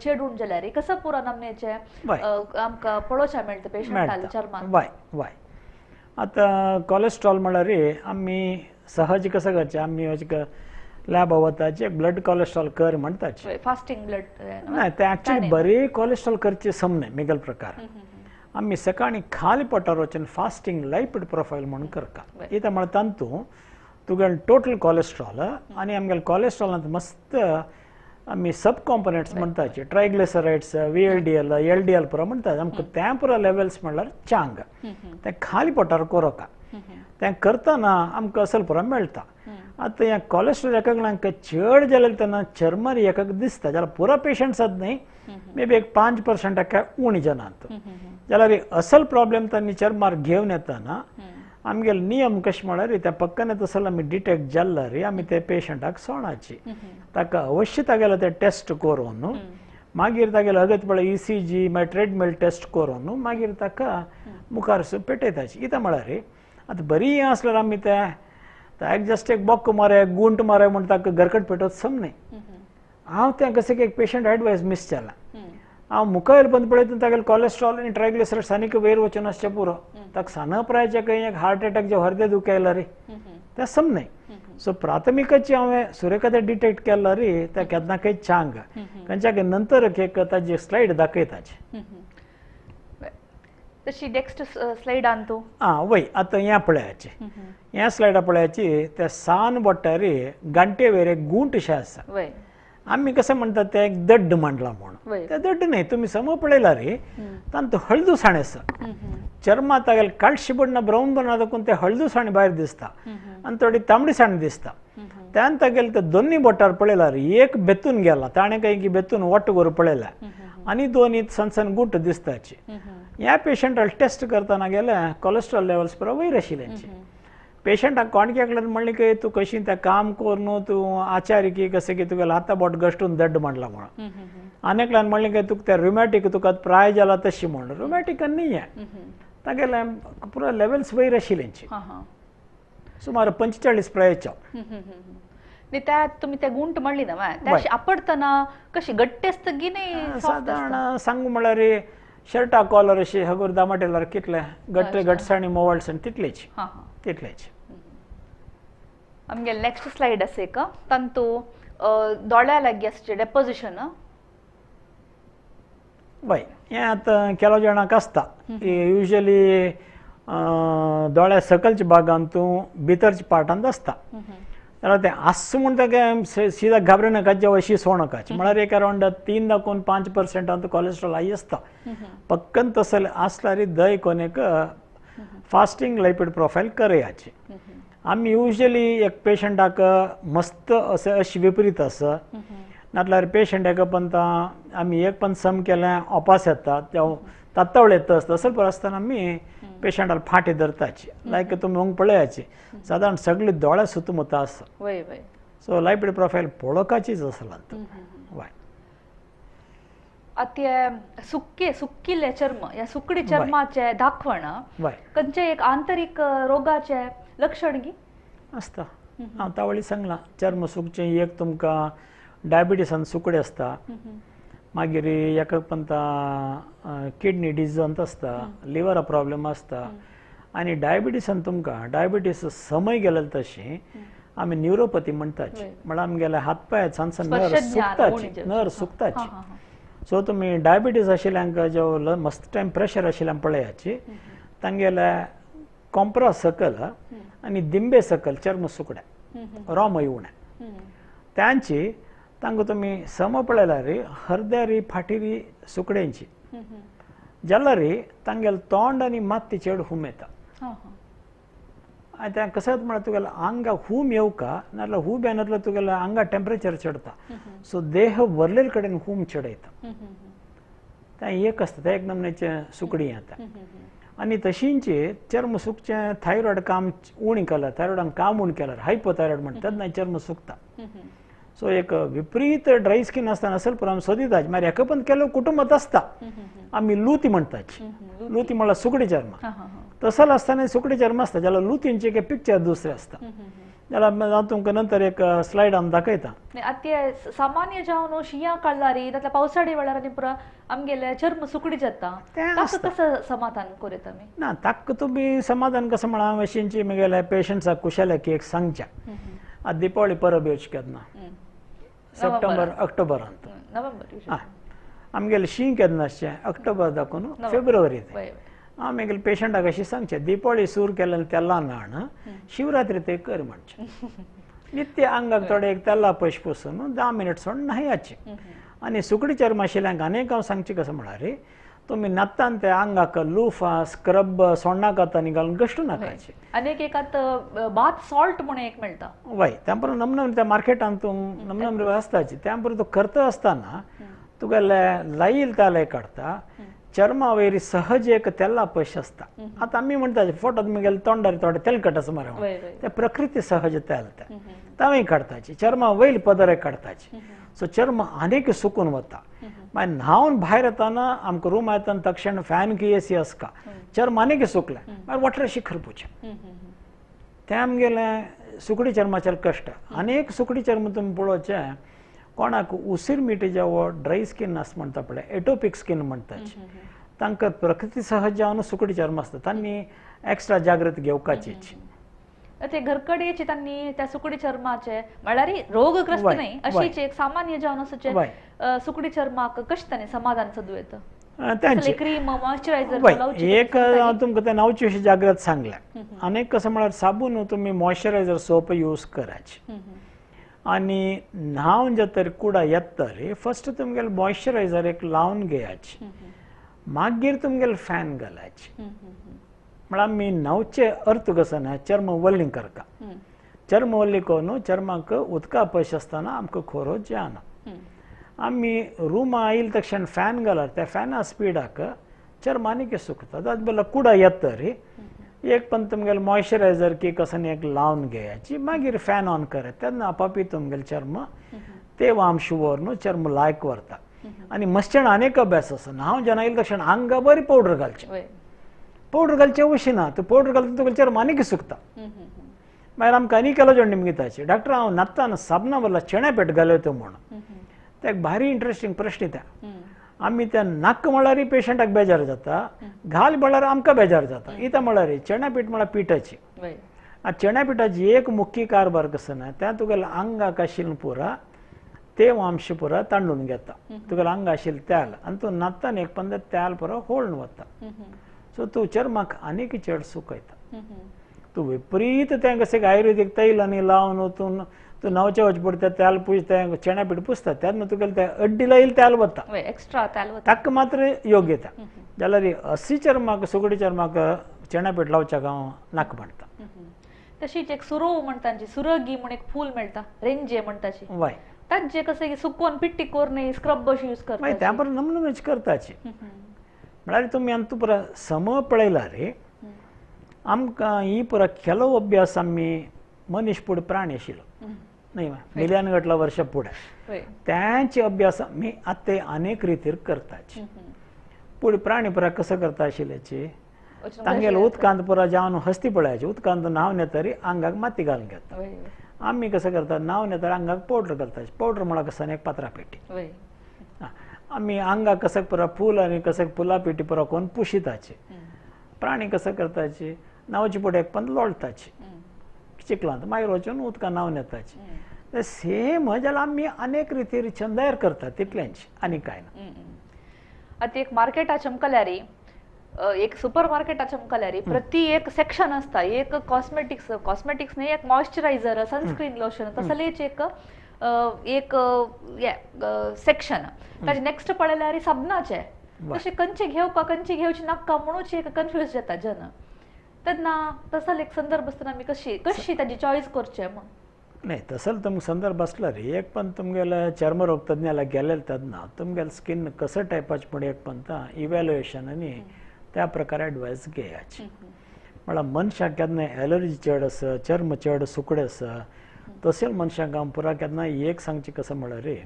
चेडूण जाल्यार कसो पुरो नमनेचे आमकां पळोवचें मेळटा पेशंटाल्या चर्मान. वय वय. आतां कॉलेस्ट्रॉल म्हळ्यार आमी सहज कसं करचें आमी अशें लॅबा वताचे ब्लड कॉलेस्ट्रॉल कर म्हणटाचे फास्टिंग ब्लड ना तें एक्चुअली बरें कॉलेस्ट्रॉल करचें सम न्हय मेगल प्रकार. आमी सकाळी खाली पोटार वचून फास्टिंग लायपीड प्रोफायल म्हणून करता. इतां म्हळ्यार तांतूं तुगेलें टोटल कॉलेस्ट्रॉल आनी आमगेलें कॉलेस्ट्रॉलांत मस्त आमी सब components म्हणटाचे triglycerides V L D L L D L पुरो म्हणटात आमकां तें पुरो लेवल्स म्हणल्यार चांग तें खाली पोटार कोरोका तें करतना आमकां असल पुरो मेळटा. आतां हें कॉलेस्ट्रॉल एकाक चड जालें तेन्ना चर्मार एकाक दिसता जाल्यार पुरो पेशंट्स आतां न्हय मे बी एक 5% एका उणी जाणांत जाल्यार असल प्रॉब्लम तांणी चर्मार घेवन येतना आमगेले नियम कशें म्हळ्यार त्या पक्काने तसो आमी डिटेक्ट जाल्यार आमी ते पेशंटाक सोणाची ताका अवश्य तागेलो ते टेस्ट करून मागीर तागेलो अगत पळय ई सी जी मागीर ट्रेडमिल टेस्ट करून मागीर ताका मुखार पेटयताची. कितें म्हळ्यार आतां बरी आसल्यार आमी ते ताका जस्ट एक बोक्क मारे गुंट मारे म्हूण ताका गरकट पेटोवप सम न्हय. हांव तें कशें की एक पेशंट एडवायस मिस जाला हांव मुखार बंद पळयता तागेलें कॉलेस्ट्रॉल आनी ट्रायग्लिसरायड्स आनीक वयर वचून आसचें पुरो ताका सान प्रायचे खंय एक हार्ट एटॅक जे हृदय दुखी आयला रे तें सम न्हय. सो प्राथमिकाची हांवें सुरेखा तें डिटेक्ट केला रे त्या केन्ना खंय चांग खंयच्या नंतर एक ताजी स्लायड दाखयताची. तशी नेक्स्ट स्लायडान तूं आं वय आतां हें पळयाचें ह्या स्लायडा पळयाची त्या सान बोट्टार गांटे वयर एक गुंट अशें आसा. आमी कशें म्हणटात तें एक दड्ड मांडला म्हणून, ते दड्ड न्हय, तुमी सम पळयला रे तांतू हळदुसाण आसा. चर्मा तागेले काळशी बण्ण ब्रावन बण्ण दाखोवन ते हळदुसाण भायर दिसता आनी थोडी तांबडीसाण दिसता. त्यान तागेले ते दोन्ही बोटार पळयला रे एक बेतून गेला, ताणें काही की बेतून वट्ट करून पळयला आनी दोन सण सण गुट दिसताची. ह्या पेशंटाक टेस्ट करतना गेले कोलेस्ट्रॉल लेवल्स पुरो वयर आशिल्ल्यांची. पेशंटाक कोण केकल्यान म्हणलें की तूं कशी तें काम करून तूं आचार्य की कशें की तुगेलें हाता बोट गश्टून दड्ड मांडला म्हणून. आनी एकल्यान म्हणलें की तुका तें रुमॅटीक तुका प्राय जाला तशी म्हणून. रुमॅटीक न्ही हें, तागेलें पुरो लेवल्स वयर आशिल्ल्यांची, सुमार 45 प्रायच्या. त्या तुमी ते गुंट म्हणली ना ते आपडतना कशी गट्टी आसता की न्ही? सादारण सांगू म्हळ्यार शर्टा कॉलर अशी हगूर दामाटेल्यार कितले गट्टे गटसाणी मोवाळसाणी तितलेच तितलेच. आमगे नेक्स्ट स्लायड आसा एक, तांतू दोळ्या लागीं आसचे डेपोजिशन. वय हें आतां केलो जाणांक आसता युजली दोळ्या सकलच्या भागांत तूं भितरच्या पार्टांत आसता. जाल्यार तें आस म्हूण तें सिदा घाबरे नाका, जेव अशी सोणकाची म्हळ्यार एक अरावंड 3 दाखोवन 5% कोलेस्ट्रॉल हाय आसता. पक्कन तसले आसल्यार दय कोन एक फास्टींग लायपीड प्रोफायल करयाची. आमी युजली एक पेशंटाक मस्त अशें अशी विपरीत आसा, नातल्यार पेशंटाक पण आमी एक पण सम केलें ओपास येता तें तात्तावळ येता आसता. तसो पळय आसतना आमी पेशंटाक फाटी धरताची, लायक तुमी वंग पळयाची सादारण सगळी दोळे सुतमुता आसा. सो लायपीड प्रोफायल पळोवपाचीच आसला. वय आतां सुके सुकिल्ले चर्म या सुकडी चर्माचे दाखवण खंयचे एक आंतरीक रोगाचे लक्षण की आसता. हांव तावळी सांगलां चर्म सुकचें एक तुमकां डायबिटीसान सुकडें आसता, मागीर एका पंता किडनी डिजीजांत आसता, लिवरा प्रॉब्लेम आसता. आनी डायबिटीसान तुमकां डायबिटीस समय गेले तशी आमी न्युरोपती म्हणटाची, म्हळ्यार आमगेले हात पांय सान सान नर सुकताची, नर सुकताची. सो तुमी डायबिटीस आशिल्ल्यांक जे मस्त टायम प्रेशर आशिल्ल्यांक पळयाची तांगेले कोंपरा सकल आनी दिंबे सकल चर्म सुकड्या रोमय उणें त्यांची तांकां तुमी सम पळयल्यार हरद्यारी फाटीरी सुकड्यांची जाल्यार तांगेले तोंड आनी माती चड हूम येता. आनी तें कशें म्हळ्यार तुगेल्या आंगाक हूम येवका नाजाल्यार हूब येनातल्यार तुगेल्या आंगा टेम्परेचर चडता. सो देह वरलेले कडेन हूम चडयता. तें एक आसता तें एक नमनेचें सुकडी येता. आनी तशींचे चर्म सुकचें थायरॉयड काम उणें केल्यार, थायरॉयडान काम उणें केल्यार हायपोथायरॉयड म्हणटा तेन्ना चर्म सुकता. सो एक विपरीत ड्राय स्कीन आसतना असल पुरो आमी सोदिताची. मागीर एका पण केलो कुटुंबात आसता आमी लुती म्हणटाची. लुती म्हळ्यार सुकडी चर्म. तसल आसतना सुकडी चर्म आसता जाल्यार लुतींचे एक पिक्चर दुसरें आसता. जाल्यार हांव तुमकां नंतर एक स्लायड आमी दाखयता. आतां सामान्य जावन शिंया काळार नाजाल्यार पावसाळे वेळार आनी पुरो आमगेले चर्म सुकडी जाता, ताका कसो समाधान करता आमी? ना ताका तुमी समाधान कसो म्हळ्यार हांव अशींची म्हगेल्या पेशंट्साक कुशल्याक एक सांगचें. आतां दिपावळी परब येवची केन्ना? सप्टेंबर ऑक्टोबरांत. नोव्हेंबर. आमगेलें शीं केन्ना आसचें? ऑक्टोबर दाखोवन फेब्रुवारी. हांव म्हगेले पेशंटाक अशें सांगचें दिपावळी सूर केल्लें तेलां न्हाण शिवरात्री ते कर म्हणचें. नित्य आंगाक थोडें एक तेला पयशे पुसून 10 मिनट सोडून न्हायाचें. आनी सुकडी चर्म आशिल्ल्यांक आनी हांव सांगचें कसो म्हळ्यार तुमी न्हातान ते आंगाक लुफा स्क्रब सोण्णाकात आनी घालून कश्ट नाकाचे. आनी एक बाथ सॉल्ट म्हणून एक मेळटा. वय त्या परत नमनम त्या मार्केटान तूं नमनम आसताची त्या परत तूं करता आसतना तुगेले लायल तेल काडटा, चर्मा वयर सहज एक तेला पयशे आसता. आतां आमी म्हणटा फोटो तुमी तोंडार थोडे तेलकट आसा मरे, ते प्रकृती सहज तेल तें तांवें काडटाची, चर्मा वयल पदर काडटाची. सो चर्म आनीक सुकून वता. मागीर न्हांवन भायर येतना आमकां रूम येतना तक्षण फॅन की एसी आसका, चर्म आनीक सुकलें मागीर वॉटर खरपूचें. तें आमगेलें सुकडी चर्माचेर कश्ट. आनी एक सुकडी चर्म तुमी पळोवचें कोणाक उसीर मिटी जेवो ड्राय स्कीन आसा म्हणटा पळय, एटोपीक स्कीन म्हणटाची, तांकां प्रकृती सहज जावन सुकडी चर्म आसता, तांणी एक्स्ट्रा जागृत घेवपाची. ते घरकडेचे तांणी त्या सुकडी चर्माचे म्हळ्यार रोगग्रस्त न्हय अशीच एक सामान्य जावन आसचे सुकडी चर्माक कशें तांणी समाधान सोदूं येता? क्रीम मॉइश्चरायझर एक हांव तुमकां तें नांवची अशी जागृत सांगल्या. आनी एक कसो म्हळ्यार साबून तुमी मॉइश्चरायझर सोप यूज करायचे. आनी न्हांवन जातर कुडा येता रे फस्ट तुमगेले मॉइश्चरायझर एक लावन घेयाची मागीर तुमगेले फॅन घालायची. म्हळ्यार आमी न्हांवचे अर्थ कसो ना चर्म वल्ली करता चर्म वल्ली करून चर्माक उदका पयश आसतना आमकां खोरो जायना. आमी रुमा आयल तक्षण फॅन घालार त्या फॅना स्पिडाक चर्म आनीक सुकता. ताजे बदला कुडा येता रे एक पण तुमगेले मॉइश्चरायझर की कसं एक लावन घेयाची मागीर फॅन ऑन करत तेन्ना आपापी तुमगेले चर्म ते वामश व्हरून चर्म लायक व्हरता. आनी मस्चण अनेक अभ्यास आसा हांव जेन्ना आयल तक्षण आंगा बरी पावडर घालचें पावडर घालचें अवश्य ना तूं पावडर घालता तुगेलें चर्म आनीक सुकता. मागीर आमकां आनी केलो जण निमगिताचे डॉक्टर हांव न्हातना साबणा बदला चेण्या पेट घालयता म्हणून ते एक भारी इंट्रस्टींग प्रश्न त्या. आमी त्या नाक म्हळ्यार पेशंटाक बेजार जाता घाल म्हळ्यार आमकां बेजार जाता. इतां म्हळ्यार चण्या पीठ म्हळ्यार पिठाची चण्या पिठाची एक मुख्य कारभार कसो ना त्या तुगेल्या आंगाक आशिल्लें पुरा ते वांश पुरा तांडून घेता तुगेल्या आंगा आशिल्लें तेल आनी तूं न्हातना एक पंदरा तेल पुरा होळून वता. सो तूं चर्माक आनीक चड सुकयता. तूं विपरीत तें कशें आयुर्वेदीक तैल आनी लावन तूं तूं न्हांवचे वचपा पडटा तेल पुजता चण्या पीठ पुसता तेन्ना तुगेलें तें अड्डी लायल तेल वता एक्स्ट्रा तेल वता ताका मात्र योग्य येता. जाल्यार अशी चर्माक सुगडी चर्माक चण्या पीठ लावच्याक हांव नाका म्हणटा. तशीच एक सुरो म्हणटा सुरगी म्हण एक फूल मेळटा रेंजे म्हणटाची वय तांचे कशें सुकोवन पिट्टी करून स्क्रब अशी यूज करता मागीर त्या बरोबर नमनमेच करताची. म्हळ्यार तुमी आमकां पुरा सम पळयला रे आमकां ही पुरा केलो अभ्यास आमी मनीस फुडें प्राणी आशिल्लो न्हय मिलियन गटला वर्सां फुडें त्यांचे अभ्यास आमी आतां अनेक रितीर करताची. पूण प्राणी पुरा कसो करता आशिल्ल्याची तांगेले उदकांत पुरा जावन हस्ती पळयाची उदकांत न्हांवन येतरी आंगाक माती घालून घेता. आमी कसो करता न्हांवन येतरी आंगाक पावडर घालता पावडर म्हळ्यार कसो एक पात्रा पेटी आमी आंगाक कसो पुरा फूल आनी कसो फुलां पेटी पुरा करून पुशिताची. प्राणी कसो करताची न्हांवचे फुडें एक पण लोळटाची चिखलांत मागीर वचून उदकां न्हांवन येताची. सेम जाल्यार आमी अनेक रितीर छंदायर करतात तितलेंच आनी कांय ना. आतां एक मार्केटा चमकल्यार एक सुपर मार्केटा चमकल्यार प्रति एक सेक्शन आसता एक कॉस्मेटिक्स कॉस्मेटिक्स न्ही एक मॉइश्चरायझर सनस्क्रीन लोशन तसलेच एक एक सेक्शन ताजे नेक्स्ट पळयल्यार साबणाचे तशें खंयचे घेवका खंयचे घेवचे नाका म्हणूच एक कन्फ्यूज जाता जन तेन्ना तसो एक संदर्भ आसतना आमी कशी कशी ताजी चॉयस करचे म्हूण. नाही तसं तुमकां संदर्भ आसलो रे एक पण तुमगेल्या चर्मरोग तज्ञाला गेलेले तेन्ना तुमगेले स्किन कसं टायपाचें म्हण एक पण इव्हॅल्युएशन आनी त्या प्रकारे एडवायस घेयाची. म्हळ्यार मनशाक केन्ना एलर्जी चड आसा चर्म चड सुकडें आसा तशें मनशाक हांव पुरा केन्ना एक सांगचें कसं म्हळ्यार रे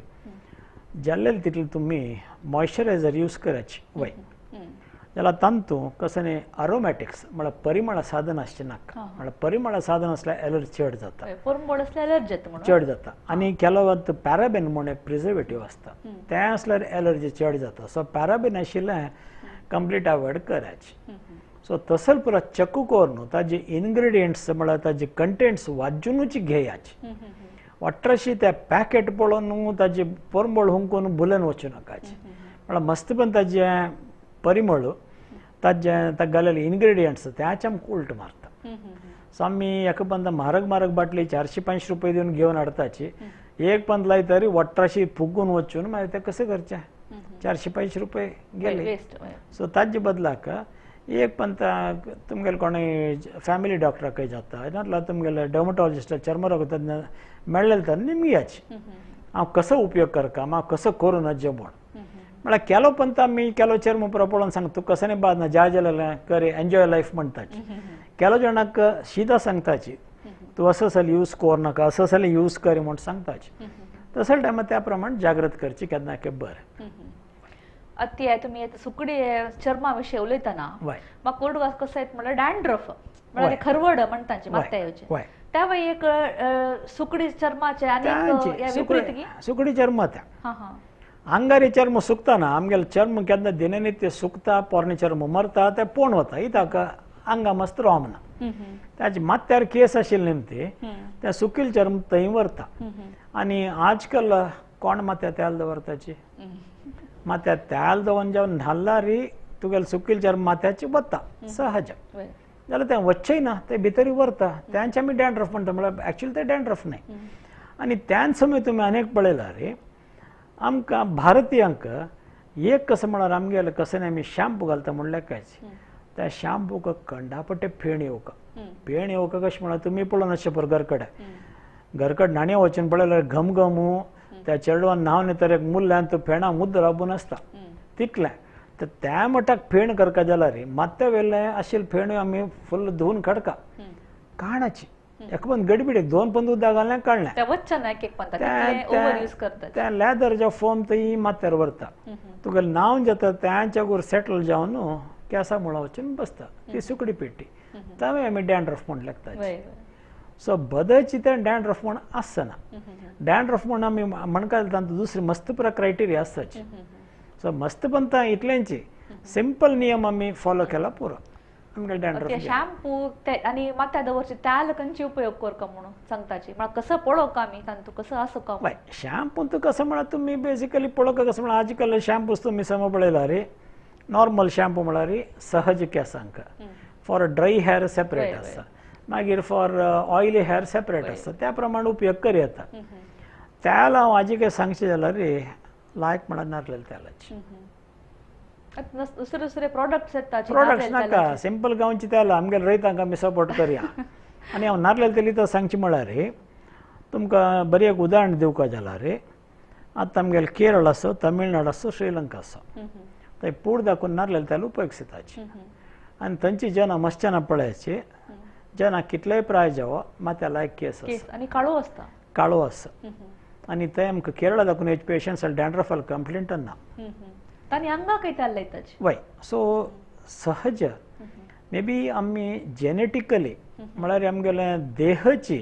जाल्ले तितले तुमी मॉइश्चरायझर यूज करायची वय जाल्यार तांतू कसं न्ही अरोमॅटिक्स म्हळ्यार परिमळ साधन आसचें नाका. म्हळ्यार परिमळ साधन आसल्यार एलर्जी चड जाता चड जाता. आनी केलो पॅराबेन म्हूण एक प्रिजर्वेटीव आसता तें आसल्यार एलर्जी चड जाता. सो पॅराबेन आशिल्लें कंप्लीट अवॉयड करायची. सो तसो पुरा चकू करून ताजे इनग्रेडियंट्स म्हळ्यार ताजे कंटेंट्स वाजुनूच घेयाचे वाट्राशी त्या पॅकेट पळोवन ताजे परमळ हुंकून भुलन वचूं नाकाचे. म्हळ्यार मस्त पण ताजें परिमळ ताजें ताका घालेले इनग्रेडियंट्स त्याचे आमकां उल्ट मारता. सो आमी एका पंदा म्हारग म्हारग बाटली 400-500 रुपये दिवन घेवन हाडटाची एक पंद लायतरी वट्राशी फुगून वचून मागीर तें कशें करचें 400-500 रुपये गेले. सो ताजे बदलाक एक पण तुमगेले कोणूय फॅमिली डॉक्टराकय जाता नाजाल्यार तुमगेले डर्मटॉलॉजिस्ट चर्मरोग तज्ञ मेळ्ळे तर निमगियाची हांव कसो उपयोग करका हांव कसो करूं नजे म्हूण. म्हळ्यार केलो पण आमी केलो चर्म पुरो पळोवन सांगता तूं कसं बाद ना ज्या जाल्यार कर एन्जॉय लायफ म्हणटाची. केलो जाणाक शिदा सांगताची तूं असो जाल्यार यूज कर नाका असो जाल्यार यूज कर म्हूण सांगताची. तसल्या टायमार त्या प्रमाण जागृत करची केन्ना के बरें. आतां तुमी सुकडी चर्मा विशीं उलयतना म्हाका कोडवास कसो येता म्हणल्यार डॅन्ड्रफ म्हळ्यार खरवड म्हणटा मात्या येवचें त्या वय एक सुकडी चर्माचे आनी सुकडी चर्म त्या आंगारी चर्म सुकता ना आमगेलें चर्म केन्ना दिननित्य सुकता पोरणे चर्म मरता तें पोण वता इताक आंगा मस्त रावना ताजे माथ्यार केस आशिल्ले न्ही ते त्या सुकील चर्म थंय व्हरता. आनी आजकाल कोण माथ्यार तेल दवरताची माथ्यार तेल दवरून जेवन न्हाल्यार तुगेलें सुकील चर्म माथ्याचे वता सहज जाल्यार तें वच्चें ना तें भितर व्हरता तेंचे आमी डॅन्ड्रफ म्हणटा. म्हळ्यार एक्चुअली तें डॅन्ड्रफ न्हय. आनी त्यान समय तुमी अनेक पळयला रे आमकां भारतीयांक एक कसं म्हळ्यार आमगेले कसं आमी शॅम्पू घालता म्हणल्यार कांयच त्या शॅम्पूक कंडापट्टे फेण येवका फेण येवका कशें म्हळ्यार तुमी पळोवन आसचे पळय घरकडे घरकडे न्हाणये वचून पळयल्यार घमघमू त्या चेडवान न्हावन येता एक मुल्यान तो फेणा मुद्द राबून आसता तितलें. तर त्या मठाक फेण करका जाल्यार रे मात्या वेले आशिल्ले फेण आमी फुल्ल धुवन काडका काणाची एक पण गडबिडीक दोन पण उदक घाललें काडलें त्या लॅदरच्या फोम थंय माथ्यार व्हरता तुका न्हावन जाता त्यांच्या सेटल जावन केंसा मुळा वचून बसता ती सुकडी पेटी तांवें आमी डॅन्ड्रफ म्हण लागता. सो बदची तें डॅन्ड्रफ म्हण आसना. डॅन्ड्रफ म्हण आमी म्हणका तांतूं दुसरी मस्त पुरा क्रायटेरिया आसताची. सो मस्त पण ता इतल्यांची सिंपल नियम आमी फॉलो केला पुरो. शॅम्पू आनी माथ्या दवरचे तेल खंयचे उपयोग करका म्हणून सांगताची म्हळ्यार कसं पळोवका आमी तांतू कसं आसो का? शॅम्पू तूं कसं म्हळ्यार तुमी बेसिकली पळोवका कसं म्हळ्यार आज काल शॅम्पूस तुमी सम पळयला रे नॉर्मल शॅम्पू म्हळ्यार सहज केंसांक फॉर ड्राय हेअर सेपरेट आसता मागीर फॉर ऑयली हेअर सेपरेट आसता त्या प्रमाणे उपयोग कर येता. तेल हांव आजी काय सांगचें जाल्यार रे लायक म्हळ्यार नारलें तेलाची दुसरे दुसरे प्रोडक्ट्स येतात प्रोडक्ट्स नाका सिंपल गांवची तेल आमगेले रयतांक आमी सपोर्ट करया. आनी हांव नारलें तेल तर सांगचें म्हळ्यार रे तुमकां बरें एक उदाहरण दिवपा जाल्यार रे आतां आमगेले केरळ आसो तमिळनाड आसो श्रीलंका आसो थंय पूड दाखोवन नारलें तेल उपयोग जाताची आनी थंयची जना मस्तना पळयाची जना कितलेय प्राय जावो मात्या लायक केस आसा आनी काळो आसता काळो आसा. आनी थंय आमकां केरळा दाखोवन येवचे पेशंट्स डॅन्ड्रफाल कंप्लेंट ना तांणी आंगाक तेल लायताची. वय सो सहज मे बी आमी जेनेटिकली म्हळ्यार आमगेले देहाची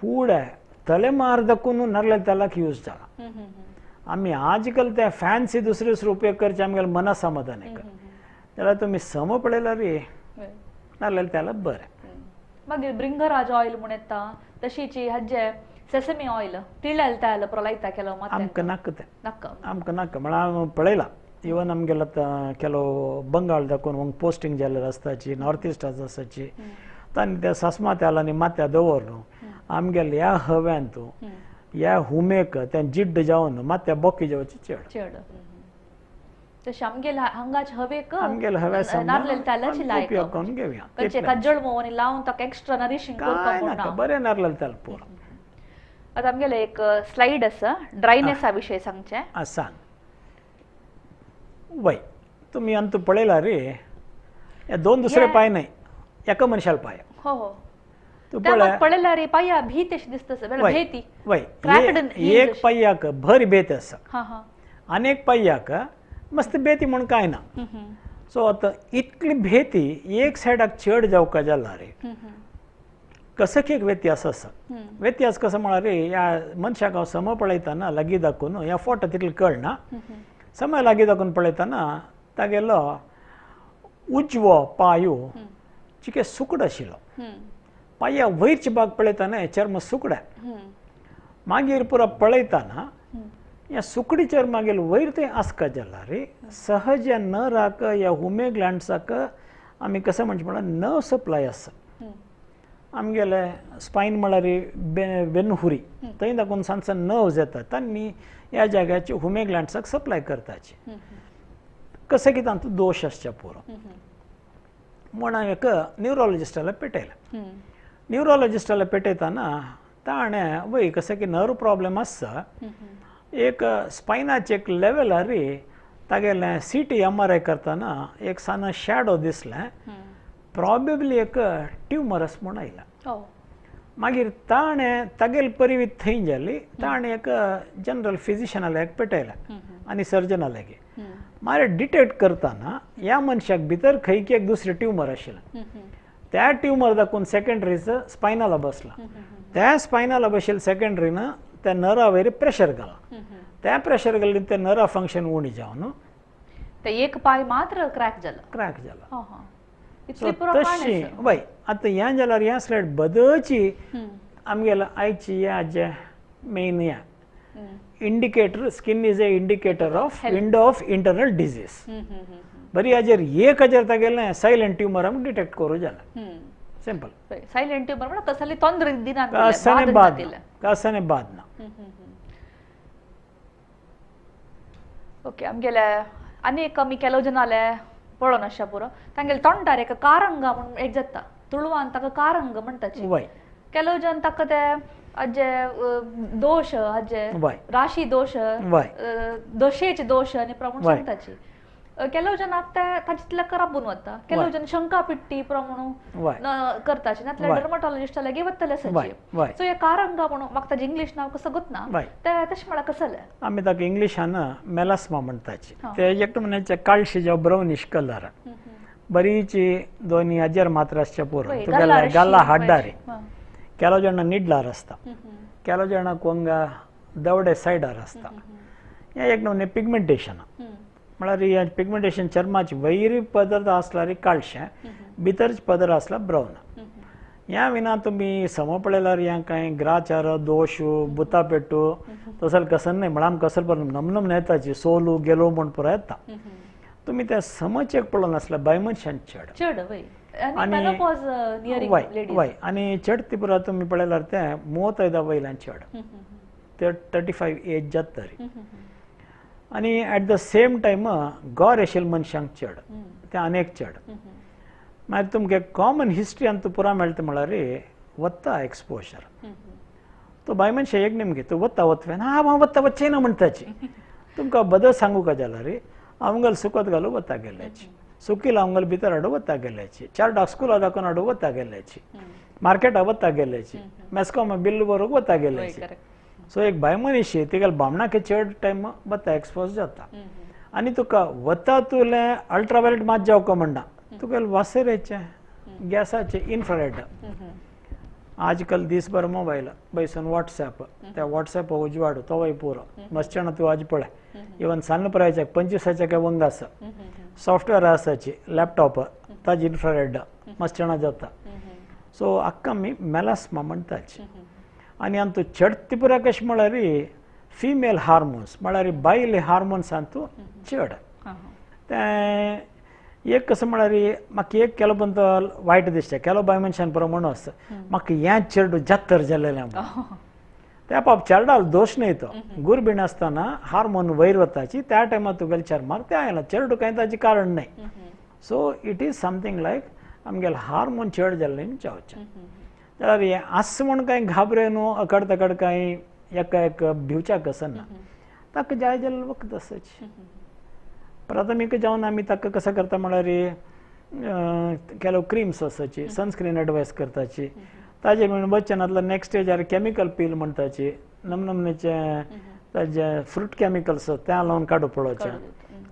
पुढे तलेमार दाखोवन नारले तेलाक यूज जाला. आमी आज काल ते फॅन्सी दुसरे दुसरे उपयोग करचे आमगेले मना समाधान एक जाल्यार तुमी सम पळयल्यार रे नारले तेला बरें. मागीर ब्रिंगराज ऑयल म्हूण येता तशीच हाजे सेसमी ऑयल तिळेल तेल पुरो लायता केलो आमकां नाका तें आमकां नाका म्हळ्यार हांव पळयलां इवन आमगेले आतां ಕೆಲವು ಬಂಗಾಳ दाखोवन हांगा पोस्टिंग जाल्ले आसताची नॉर्थ इस्ट आसाची तांणी त्या सासमा तेलांनी माथ्या दवर न्हू आमगेले ह्या हव्यान तूं ह्या हुमेक त्या जिड्ड जावन माथ्या बोकी जावची चड चड तशें आमगेले हांगाचे हवेक आमगेले हव्या नारलेल तेलाची लायक उपयोग करून घेवया खंयचे काजळ मोव आनी लावन ताका एक्स्ट्रा नरिशींग काय नाका बरें नारलेल तेल पुरो. आतां आमगेले एक स्लायड आसा ड्रायनेसा विशय सांगचें सांग. वय तुमी अंत पळयला रे हे दोन दुसरे पांय न्हय एका मनशाल पांय. हो हो तूं पळयला रे पांया भीत अशें दिसता भेती वय एक पांयाक भर भेत आसा आनी एक पांयाक मस्त बेती म्हूण कांय ना. सो आतां इतली भेती एक सायडाक चड जावका जाला रे कसं एक व्यत्यास आसा. व्यत्यास कसो म्हळ्यार रे ह्या मनशाक हांव सम पळयतना लागीं दाखोवन ह्या फोटो तितले कळना समय लागीं दाखोवन पळयतना तागेलो उजवो पांय चिके सुकड आशिल्लो पांया वयरचे भाग पळयतना चर्म सुकडें मागीर पुरो पळयतना ह्या सुकडी चर्म मागीर वयर तें आसका जाला रे सहज ह्या नराक ह्या हुमे ग्लँड्साक आमी कसं म्हणचें म्हळ्यार नर्व सप्लाय आसा. आमगेले स्पायन म्हळ्यार बेनहुरी थंय दाखोवन सान सान नर्व्स येतात तांणी ह्या जाग्याचे हुमे ग्लँड्साक सप्लाय करताची कशें की तांतूं दोश आसच्या पुरो म्हूण हांवें एक न्युरोलॉजिस्टाला पेटयलें. न्युरोलॉजिस्टाला पेटयतना ताणें वय कशें की नर्व प्रॉब्लम आसता एक स्पायनाचे एक लेवलार तागेलें CT MRI करतना एक सान शॅडो दिसलें प्रॉबेबली एक ट्युमरस म्हूण आयला. मागीर ताणें तागेले परिवीत थंय जाली ताणें एक जनरल फिजिशनाक एक पेटयलें आनी सर्जनाक मागीर डिटेक्ट करतना ह्या मनशाक भितर खंयकी एक दुसरें ट्युमर आशिल्लें त्या ट्युमर दाखोवन सेकेंडरीच स्पायनला बसला त्या स्पायनला बशिल्ले सेकेंडरीन त्या नरा वयर प्रेशर घाला त्या प्रेशर घाल्ली ते नरा फंक्शन उणी जावन ते एक पांय मात्र क्रॅक जाला क्रॅक जाला. तशी वय आतां हें जाल्यार ह्या स्लायड बदची आमगेले आयची ह्या जे मेन ह्या indicator skin is a indicator of window of internal disease. बरी हाजेर एक हाजेर तागेलें सायलंट ट्युमर आमकां डिटेक्ट करूं जाला. सिंपल. सायलेंट ट्यूमर म्हळ्यार कसली तोंदरे दिना, कसने बाद कसने बाद ना. ओके, आमगेले आनी एक आमी केलो जनाले पळोवन आशा पुरो तांगेले तोंडार एक कारंगा म्हूण एक जाता, तुळवान ताका कारंग म्हणटाची. केलो जन ताका ते हाजे दोश, हाजे राशी दोश, दशेचे दोश आनी प्रमाण सांगताची. केलो जनाक ते ताजे खराब वता, केलो जन शंका पिट्टी प्रमाण करताची, नातल्यार डर्मटॉलॉजिस्टा लागीं वतले आसाची. सो हे कारंगा म्हणून म्हाका ताजें इंग्लीश नांव कसो गोतना ते तशें म्हळ्यार कसलें आमी ताका इंग्लिशान मेलास्मा म्हणटाची. ते एक म्हणचे काळशी जावं ब्रावनीश कलर, बरीची दोनी हजर मात्र आसच्या पुरो तुगेल्या गाला हाड्डारी. केलो जाणा निडलार आसता, केलो जाणाक वंगा दवडे सायडार आसता. हें एक नमूने पिगमेंटेशन म्हळ्यार हें पिगमेंटेशन चर्माची वयरी पदर आसल्यार काळशें, भितरच पदर आसल्यार ब्रावन. ह्या विना तुमी सम पळयल्यार ह्या कांय ग्राचार दोश बुतापेट्टू तसले कसन न्हय, म्हळ्यार आमकां कसल पर नमनम येताची सोलू गेलो म्हूण पुरो येता. तुमी ते समच एक पळोवन आसल्यार बाय मनशान चड चड वय वय आनी चड ती पुरो तुमी पळयल्यार तें 30 वयल्यान चड, ते 35 एज जाता तरी. आनी एट the same time गोर आशिल्ल्या मनशांक चड, तें आनेक चड. मागीर तुमकां कॉमन हिस्ट्री आनी तूं पुरा मेळटा म्हळ्यार वता एक्सपोजर. तो बाय मनशां एक नेमकी तूं वता वतवे ना हांव वता वचचें ना म्हणटाची. तुमकां बदल सांगू का जाल्यार आमगेल सुकत घालू वता गेल्याची, सुकील आमगेल भितर हाडू वता गेल्याची, चार डाक स्कुला दाखोवन हाडू वता गेल्याची, मार्केटा वता गेल्याची, मेस्कॉम बिल्ल भरूंक वता गेल्याची. सो एक बाय मनीस तिगेले बामणाक चड टायम वता एक्सपोज जाता. आनी तुका वता तुलें अल्ट्रावायलेट मात जावका म्हणना, तुगेले वासरेचें गॅसाचें इन्फ्रारेड. आजकाल दीसभर मोबायल बैसून वॉट्सॅप, त्या वॉट्सॅप उजवाड तोवय पुरो मस्चण तूं आज पळय. इवन सान्न प्रायच्या 25 काय वंग आसा, सॉफ्टवेअर आसाची लॅपटॉप ताजी इन्फ्रारेड मस्चणा जाता. सो हाका आमी मेलास्मा म्हणटाची. आनी आमचो चड पुरा कशें म्हळ्यार फिमेल हार्मोन्स म्हळ्यार बायल हार्मोन्स आंतू चड. तें एक कसं म्हळ्यार म्हाका एक केलो पण वायट दिसता, केलो बाय मनशान पुरो म्हणून आसता म्हाका हें चेडूं जात्तर जाल्लें म्हणून. त्या पाप चेरडाल दोश न्हय तो, गुरबीण आसतना हार्मोन वयर वताची त्या टायमार तुगेले चर्माक तें आयलां, चेरडू कांय ताचें कारण न्हय. So it is something like आमगेले हार्मोन चड जाल्लें जावचें. जाल्यार हें आस म्हूण कांय घाबरे न्हू, अकड तकड कांय एका एक भिवच्याक आसना, ताका जाय जाल्यार वखद आसाची. प्राथमीक जावन आमी ताका कसो करता म्हळ्यार ಕೆಲವು क्रीम्स आसाची, सनस्क्रीन एडवायस करताची. ताजे म्हणून वचनातलो नेक्स्ट स्टेजार केमिकल पील म्हणटाची, नमनमनेचे ताजे फ्रूट केमिकल्स ते लावन काडू पळोवचें,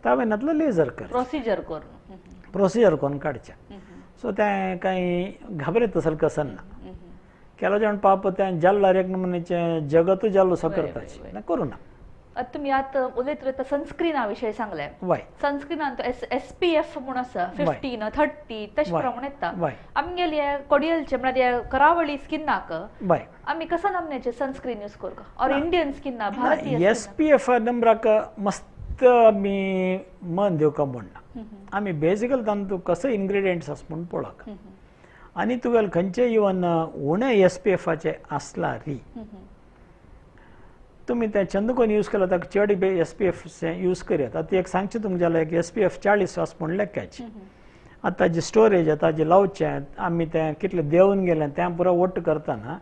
तावेनातलो लेजर कर प्रोसिजर करून प्रोसिजर करून काडचें. सो तें कांय घाबरेत तसलें कसन ना. केलो जाण पाप तें जाल्लार एक नमुनेचें जगतूच जाल्लो सो करताची ना, करूं ना. आतां तुमी आतां उलयत उलयता सनस्क्रिना विशय सांगलें. सनस्क्रिनान तो एस पी एफ म्हूण आसा 15 30 तशें प्रमाण येता. आमगेले कोडियलचे म्हळ्यार करावळी स्किनाक आमी कसो नमन्याचे सनस्क्रीन यूज करूं ऑर इंडियन स्किना भारतीय एस पी एफ नंबराक मस्त आमी मन दिवका म्हणना. आमी बेजिकल तांतूं कसो इनग्रिडियंट्स आसा म्हूण पळोवका. आनी तुगेले खंयचे इवन उणें एस पी एफाचे आसला री तुमी तें चंदकोन यूज केला ताका चड एस पी एफ यूज करयात. आतां एक सांगचें तुमकां जाल्यार एक एस पी एफ 40 आसा म्हूण लेखाची. आतां ताजी स्टोरेज ताजें लावचें आमी तें कितलें देंवन गेलें तें पुरो वट्ट करतना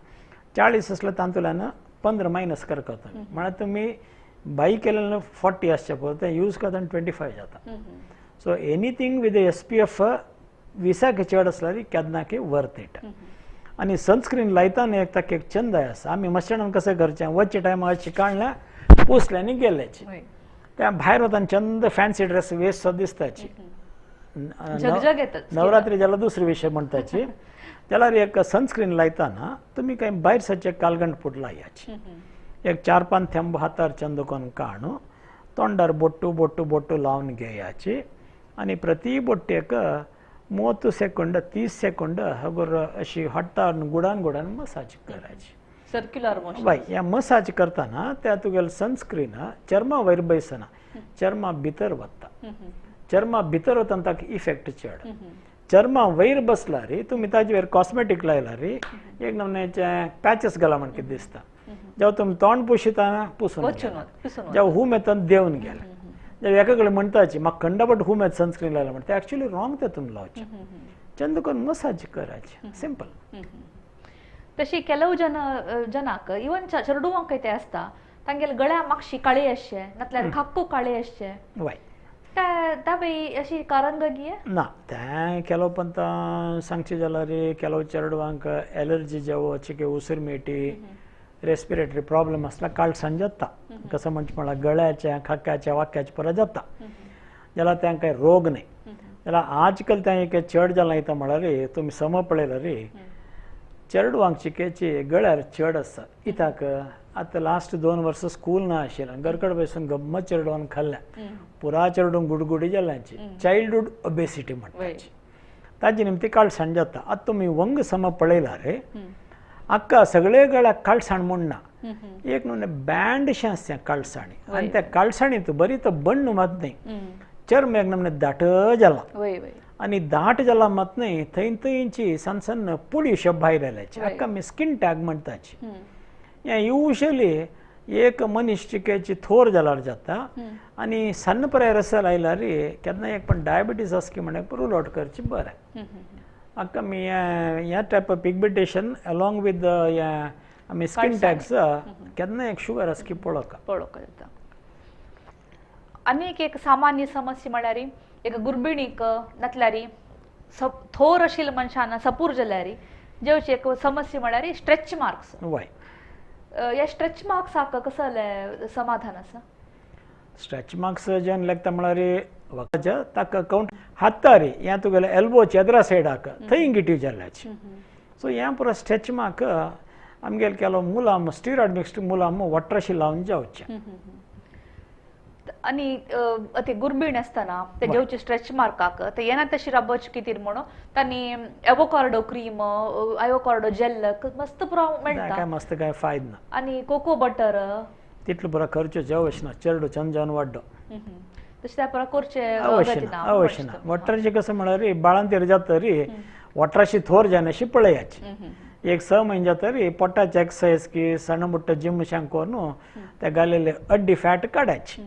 40 आसल्यार तातूंतल्यान 15 मायनस करता तुमी, म्हळ्यार तुमी बाय केल्ल्यान 40 आसचें पळय तें यूज करतना 25 जाता. So anything with S P F 20 चड आसल्यार केन्ना वर्थ it. आनी सनस्क्रीन लायतना एक ताका एक चंद आसा. आमी मस्टणान कशें करचें, वचचे टायमार अशें काडलें पुसलें आनी गेल्याची, त्या भायर वतान चंद फॅन्सी ड्रेस वेस्ट सो दिसताची. नवरात्री जाल्यार दुसरो विशय म्हणटाची. जाल्यार एक सनस्क्रीन लायतना तुमी कांय भायर सरचें कालगंट पूट लायाची, एक 4-5 थेंब हातार चंद करून काडून तोंडार बोट्टू बोट्टू बोट्टू लावन घेयाची आनी प्रति बोट्टेक 30 सेकंड 30 सेकंड हगुर अशी हट्टार गुडान गुडान मसाज करायची, सर्क्युलर मोशन. बाय ह्या मसाज करतना त्या तुगेले सनस्क्रीन चर्मा वयर बैसना, चर्मा भितर वता, चर्मा भितर वतना ताका इफेक्ट चड. चर्मा वयर बसला रे तुमी ताजे वयर कॉस्मेटीक लायला रे एक नमन्याचे पॅचेस घाला म्हण कितें दिसता. जेव्हा तुमी तोंड पुशिता पुसून जेव्हा हूम येता देवन गेले. जेव्हा एका कडेन म्हणटाची म्हाका खंडापट हूम येता सनस्क्रीन लायला म्हणटा, ते एक्चुअली रॉंग ते तुमी लावचे. चंद करून मसाज करायचे, सिंपल. तशी ಕೆಲವು ಜನ ಜನಾक इवन चेडवांक ते आसता तांगेले गळ्या मागशी काळे आसचे नातल्यार खाक्को काळे आसचे. वय ताबे अशी कारण गी ना तें ಕೆಲವು पंत सांगचे जाल्यार ಕೆಲವು चेडवांक एलर्जी जावं चिके उसर मेटी रेस्पिरेटरी प्रॉब्लम आसल्यार काळसाण जाता. कसं म्हणचे म्हळ्यार गळ्याच्या खाक्याच्या वाक्याच्या परत जाता जाल्यार तांकां कांय रोग न्हय. जाल्यार आजकाल तें एक चड जालां येता म्हळ्यार तुमी सम पळयला रे चेडवांक चिकेची गळ्यार चड आसता. कित्याक आतां लास्ट 2 वर्सां स्कूल ना आशिल्लें, घरकड बसून गम्मत चेडवान खाल्लें, पुरा चेडूंक गुडगुडी जाल्यांची चायल्डहूड ओबेसिटी म्हणटाची ताजी निमती काळसाण जाता. आतां तुमी वंग सम पळयला रे आक्का सगळे गळ्याक काळसाण म्हूण ना, एक न्हू बँड शें आसता काळसाणी आनी त्या काळसाणीत बरी तो बण्ण मात न्हय, चर्म एक नमने दाट जाला आनी दाट जाला मात न्हय थंय थंयची सन्न सन्न पुळी भायर आयल्याची हाका आमी स्कीन टॅग म्हणटाची. हें युजली एक मनीस चिकेची थोर जाल्यार जाता आनी सन्न पर्याय रसल आयल्यार केन्ना एक पण डायबिटीज आसा की म्हणून रूल आउट करची बरें. हाका आमी ह्या type of pigmentation along with आमी स्कीन टॅग्स केन्ना एक शुगर आसा की पळोवका पळोवका जाता. आनी एक सामान्य समस्या म्हळ्यार एक गुर्बिणीक नातल्यार थोर आशिल्ल्या मनशान सपूर जाल्यार जेवची एक समस्या म्हळ्यार स्ट्रेच मार्क्स. वय ह्या स्ट्रेच मार्क्साक कसलें समाधान आसा? स्ट्रेच मार्क्स जेन्ना लागता म्हळ्यार वखदाच्या ताका कावंट हातारी ह्या तुगेल्या एल्बोच्या एदरा सायडाक थंय गिटी जाल्ल्याची. सो ह्या पुरो स्ट्रेच मार्क आमगेले केलो मुलाम स्टिरॉयड मिक्स्ड मुलाम वट्राशी लावन जावचें. आनी ते गुर्बीण आसतना ते जेवचे स्ट्रेच मार्काक ते येना तशी राबच कितें म्हणून तांणी एवोकार्डो क्रीम एवोकार्डो जेल मस्त पुरो मेळटा, काय मस्त काय फायद ना. आनी कोको बटर तितलो पुरो खर्च जावच ना, चेडो चंद जावन वाडो तशें त्या पुरो करचें अवश्य ना, अवश्य ना. वट्राशी कसं म्हळ्यार बाळांतेर जाता री वट्राशी थोर जायनाशी पळयाची एक 6 म्हयने जाता री पोटाची एक्सरसाइज की सण मोठो जिम शांक करून त्या घालेले अड्डी फॅट काडायची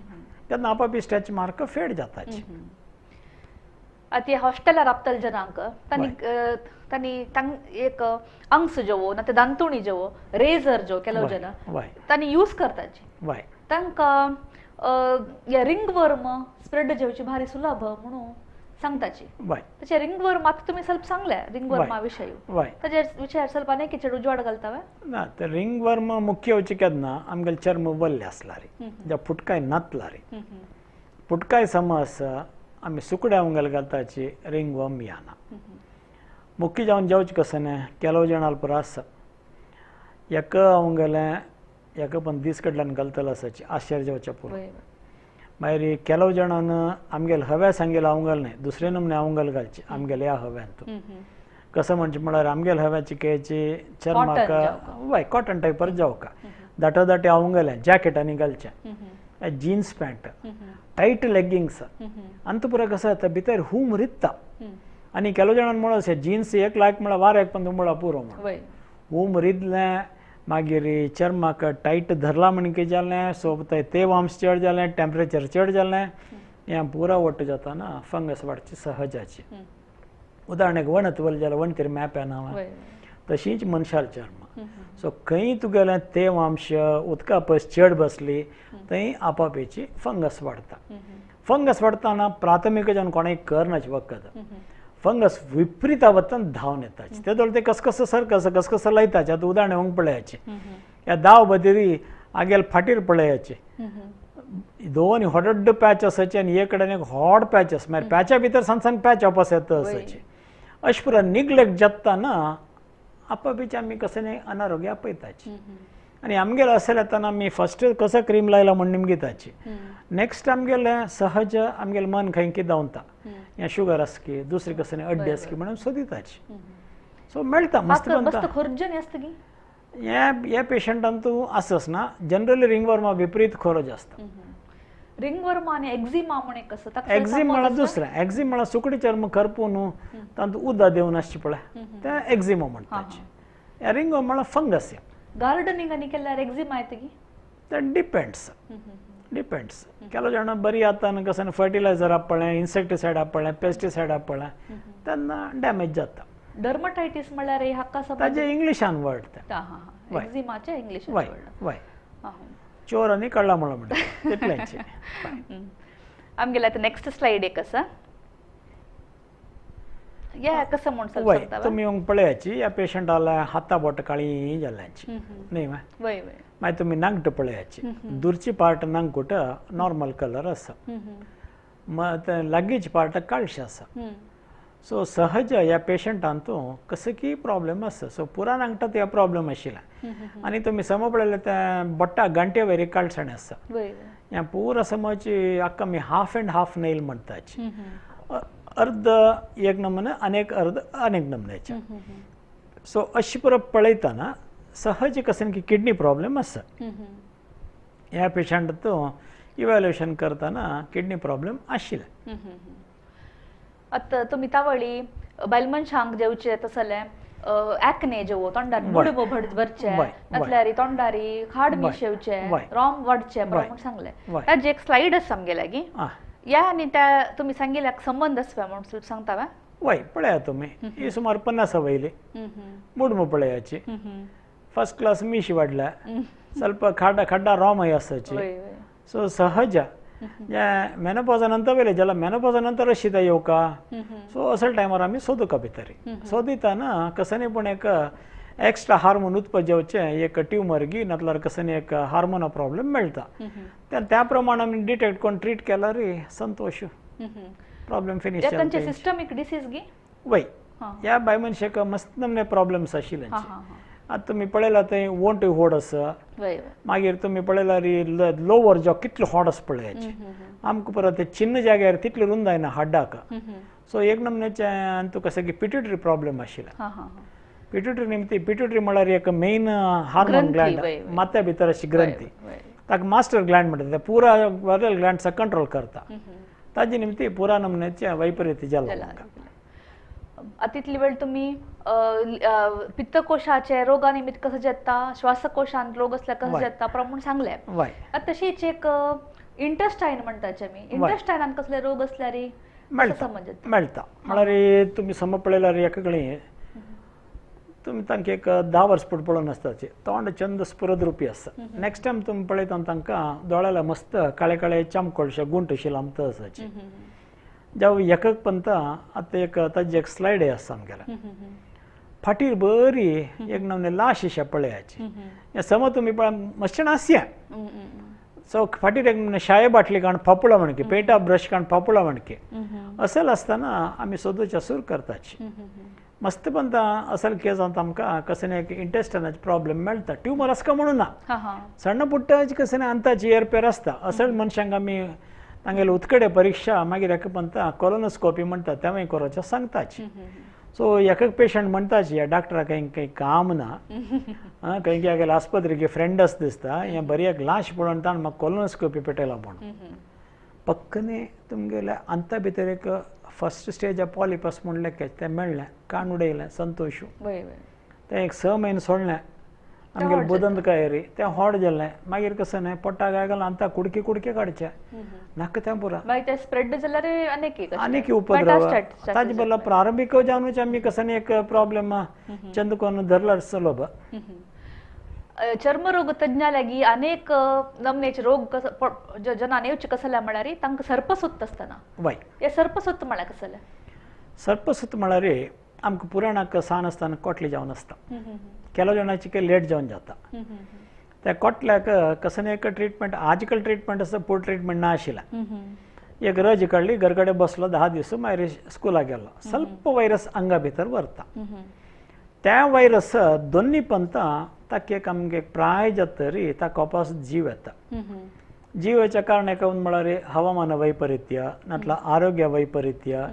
तेन्ना आपापी स्ट्रेच मार्क फेड जाताची. आतां हॉस्टेलार राबतले जनांक तांणी तांणी तांक एक अंश जेवो ना ते दांतुणी जेवो रेझर जो ಕೆಲವು जन तांणी यूज करताची तांकां रिंग वर्म स्प्रेड जेवची भारी सुलभ म्हणून सांगताची. तशें रिंग वर्म आतां तुमी ಸ್ವಲ್ಪ सांगले रिंग वर्मा विशय ताजेर विचार ಸ್ವಲ್ಪ अनेक चेड उजवाड घालता ना. तर रिंग वर्म मुख्य वचे केन्ना आमगेले चर्म वल्ले आसला रे ज्या फुटकाय नातला रे फुटकाय समज आमी सुकड्या उंगल घालताची रिंग वर्म येना. मुख्य जावन जेवचें कसं न्हय ಕೆಲವು जाणां पुरो आसा एका अवंगले एका पण दीस कडल्यान घालतलो आसाची आश्चर्य जेवचें पुरो. मागीर ಕೆಲವು जाणान आमगेले हव्या सांगेले अवंगल न्हय दुसरे नमने अवंगल घालचे आमगेले ह्या हव्यांत कसं म्हणचे म्हळ्यार आमगेले हव्याची केची चर्माक वय कॉटन टायपर जावका दाटो दाटे अवंगले जॅकेटांनी घालचे जीन्स पॅन्ट टायट लेगिंग्स अंत पुरो कसं जाता भितर हूम रित्ता. आनी ಕೆಲವು जाणान म्हणून जीन्स एक लायक म्हळ्यार वाऱ्याक पण तुंबळा पुरो म्हणून हूम रिदलें मागीर चर्माक टायट धरला म्हण कितें जालें सो ते वांश चड जालें टेम्परेचर चड जालें हें पुरा वट्ट जाता ना फंगस वाडची सहजाची. उदाहरणाक वणत वल जाल्यार वणतीर मॅप येना तशीच मनशाल चर्म. सो खंय तुगेलें ते वांश उदका पयस चड बसली थंय आपापेची फंगस वाडटा. फंगस वाडटना प्राथमीक जावन कोणाक करनाची वखद फंगस विपरीत वतन धांवन येताची ते दोळ ते कसकस सरकस कसकस लायताचे. आतां उदाहरण येवंक पळयाचे ह्या दाव बदिरी आगेल फाटीर पळयाचे दोन हॉड पॅच आसाचे आनी एक कडेन एक हॉड पॅच आसा मागीर पॅचा भितर सान सान पॅच वापस येता आसाचे. अशें पुरो निग्लेक्ट जाता ना आपापीचे आमी कसं न्हय अनारोग्य आपयताची. आनी आमगेले असेल येतना आमी फर्स्ट कसो क्रीम लायला म्हण निमगिताची नेक्स्ट आमगेले सहज आमगेले मन खंय की धांवता ह्या शुगर आसा की दुसरी कसं न्हय अड्डी आसा की म्हणून सोदिताची. सो मेळटा मस्त मस्त खोर्जन आसता की ह्या ह्या पेशंटान तूं आसच ना जनरली रिंगवर्मा विपरीत खोरोज आसता. रिंगवर्म आनी एक्झिमा म्हण एक आसा, ताका एक्झिम म्हळ्यार दुसरें. एक्झिम म्हळ्यार सुकडी चर्म करपून तातूंत उदक देवन आसचें पळय तें एक्झिमा म्हणटा. रिंगवर्म म्हळ्यार फंगस. गार्डनिंग आनी केल्यार एक्झिमा येता की? तें डिपेंड्स डिपेंड्स. ಕೆಲವು ಜನ ಬರೀ ಆತನ ಕಸನ ಫರ್ಟಿಲೈಸರ್ ಹಾಪಳೆ, ಇನ್ಸೆಕ್ಟಿಸೈಡ್ ಹಾಪಳೆ, ಪೆಸ್ಟಿಸೈಡ್ ಹಾಪಳೆ, तेन्ना डॅमेज जाता. डर्मटायटीस म्हळ्यार हाका ताजें इंग्लिशान वर्ड तें. एक्झिमाचें इंग्लिशान वय वय चोर आनी कळ्ळा म्हणून म्हणटा तितलेंच. आमगेले आतां नेक्स्ट स्लायड एक आसा. या कसं म्हूण वय तुमी येवंक पळयाची ह्या पेशंटाला हाता बोट काळी जाल्यांची न्ही वय वय. मागीर तुमी नांगट पळयाची, दुरची पार्ट नांगूट नॉर्मल कलर आसा, लागींची पार्ट काळशी आसा. सो सहज ह्या पेशंटान तूं कसो की प्रॉब्लेम आसा. सो पुरा नांगटात ह्या प्रॉब्लेम आशिल्लें. आनी तुमी सम पळयल्यार तें बोट्टा गांठये वयर काळसाणें आसा. ह्या पुरा समजची हाका आमी हाफ अँड हाफ नेल म्हणटाची, अर्द एक नमुने आनी एक अर्द आनीक नमुन्याचे. सो अशी पुरो पळयतना सहज कशें की किडनी प्रॉब्लेम आसा. ह्या पेशंट तूं इव्हॅल्युएशन करतना किडनी प्रॉब्लेम आशिल्लें. आतां तुमी तावळी बायल मनशांक जेवचें तसलें एक्ने जेवो तोंडार मुडबो भरचें, नासल्यार तोंडारी खाड मिशेवचें, रोम वाडचें म्हूण सांगलें. ताजी एक स्लायड आसा आमगे लागीं. ह्या आनी त्या तुमी सांगिल्ल्याक संबंद आसा म्हूण सांगता वा? वय पळया तुमी ही सुमार 50 वयली मुडमो पळयाची, फर्स्ट क्लास मिशी वाडल्या, ಸ್ವಲ್ಪ खाडा खड्डा रोमय आसाची. सो सहज मेनोपॉजा नंतर वयले जाल्यार मेनोपॉजा नंतर अशी येवका. सो असल टायमार आमी सोदुका भितर सोदितना कसनी पूण एक एक्स्ट्रा हार्मोन उत्पन्न जावचें एक ट्युमर गी नातल्यार कसनी एक हार्मोना प्रॉब्लेम मेळटा. त्या प्रमाण आमी डिटेक्ट करून ट्रीट केल्यार संतोश, प्रॉब्लेम फिनीश. तांचे सिस्टमीक डिसीज गी? वय ह्या बाय मनशाक मस्त नमने प्रॉब्लेम्स आशिल्ले. आतां तुमी पळयला थंय वोंट होड आसा, मागीर तुमी पळयल्यार लोवर जॉ कितलो होड आसा पळयाची. आमकां परत ते चिन्न जाग्यार तितले रुंद जायना हाड्डाक. सो एक नमुन्याचें तुका कशें की पिट्युटरी प्रॉब्लेम आशिल्लें. पिट्युटरी निमती पिट्युटरी म्हळ्यार एक मेन हार्मोन ग्लँड माथ्या भितर अशी ग्रंथी, ताका मास्टर ग्लँड म्हणटा, ते पुरा वरल ग्लँड्साक कंट्रोल करता. ताजे निमती पुरा नमुन्याचें वैपरीत्य जालां. तितली वेळ तुमी पित्तकोशाचे रोगा निमित्त कसं जाता, श्वासकोशांत रोग असल्यार कसं जाता प्रमाण सांगलें. तशीच एक इंटेस्टायन म्हणटाचे आमी, इंटेस्टायनान कसले रोग असल्यार मेळटा मेळटा म्हळ्यार तुमी सम पळयल्यार एका कडेन तुमी तांकां एक 10 वर्स पुट पळोवन आसताचे तोंड चंद स्फुरद रुपी आसता. नेक्स्ट टायम तुमी पळयता तांकां दोळ्याला मस्त काळे काळे चामकोळशे गुंट अशी लांबता आसाची. जावं एकक पंता आतां एक ताजी एक स्लायड आसा आमगेल्या फाटीर बरी एक नमने लाश अशें पळयाची. हें समज तुमी पळय मातशें आसया. सो फाटीर एक नमने शाये बाटली काण फापुळा म्हणके, पेंटा ब्रश काण फापुळा म्हणके असेल आसतना आमी सोदूच्या सूर करताची. मस्त पंता असल केजांत आमकां कसं एक इंटेस्टायनाचे प्रॉब्लेम मेळटा. ट्युमर आसका म्हणून ना, सण्ण पुट्टाची कसं अंताची एरपेर आसता. असल मनशांक आमी तांगेले उत्कडे परीक्षा मागीर एका पंता कोलोनोस्कोपी म्हणटा तेंवूय करोचें सांगताची. सो एक एक पेशंट म्हणटाची ह्या डॉक्टराक खंय खंय काम ना, खंय गेल्यार आस्पत्रेक फ्रेंड आसा दिसता, हें बरी एक लाश पळोवन ताणें म्हाका कोलोनोस्कोपी पेटयला म्हणून. पक्कने तुमगेल्या अंता भितर एक फर्स्ट स्टेज पॉलिपस म्हणलें तें मेळ्ळें, काण उडयलें, संतोश. तें एक 6 म्हयने सोडलें, आमगेलें बुदंत काय रे तें होड जालें. मागीर कसं न्हय पोटाक आयकलां अंता कुडके कुडके काडचे नाका तें पुरा. मागीर स्प्रेड जाल्यार आनीक उपद्रव ताजे बदला प्रारंभीक जावनूच आमी कसं न्ही एक प्रॉब्लेम चंद कोन्न धरल्यार सुलभ. चर्मरोग तज्ञा लागी अनेक नमनेचे रोग जनान येवचे कसले म्हळ्यार तांकां सर्पसुत्त आसतना. वय हे सर्पसुत्त म्हळ्यार कसलें? सर्पसुत्त म्हळ्यार आमकां पुराणाक सान आसतना कोटली जावन आसता, ಕೆಲವು जणांची लेट जावन जाता. त्या कोटल्याक कसं एक ट्रिटमेंट आजकाल ट्रिटमेंट आसा, पूण ट्रिटमेंट ना आशिल्लें. एक रज काडली, घरकडे बसलो 10 दीस, मागीर स्कुलाक गेलो. ಸ್ವಲ್ಪ वैरस अंगा भितर व्हरता. त्या वैरस दोन्ही पंता ताका एक आमगे प्राय जाता तरी ताका वापस जीव येता. जीव येवच्या कारण एक म्हळ्यार हवामान वैपरीत्य, नातल्यार आरोग्य वैपरीत्य,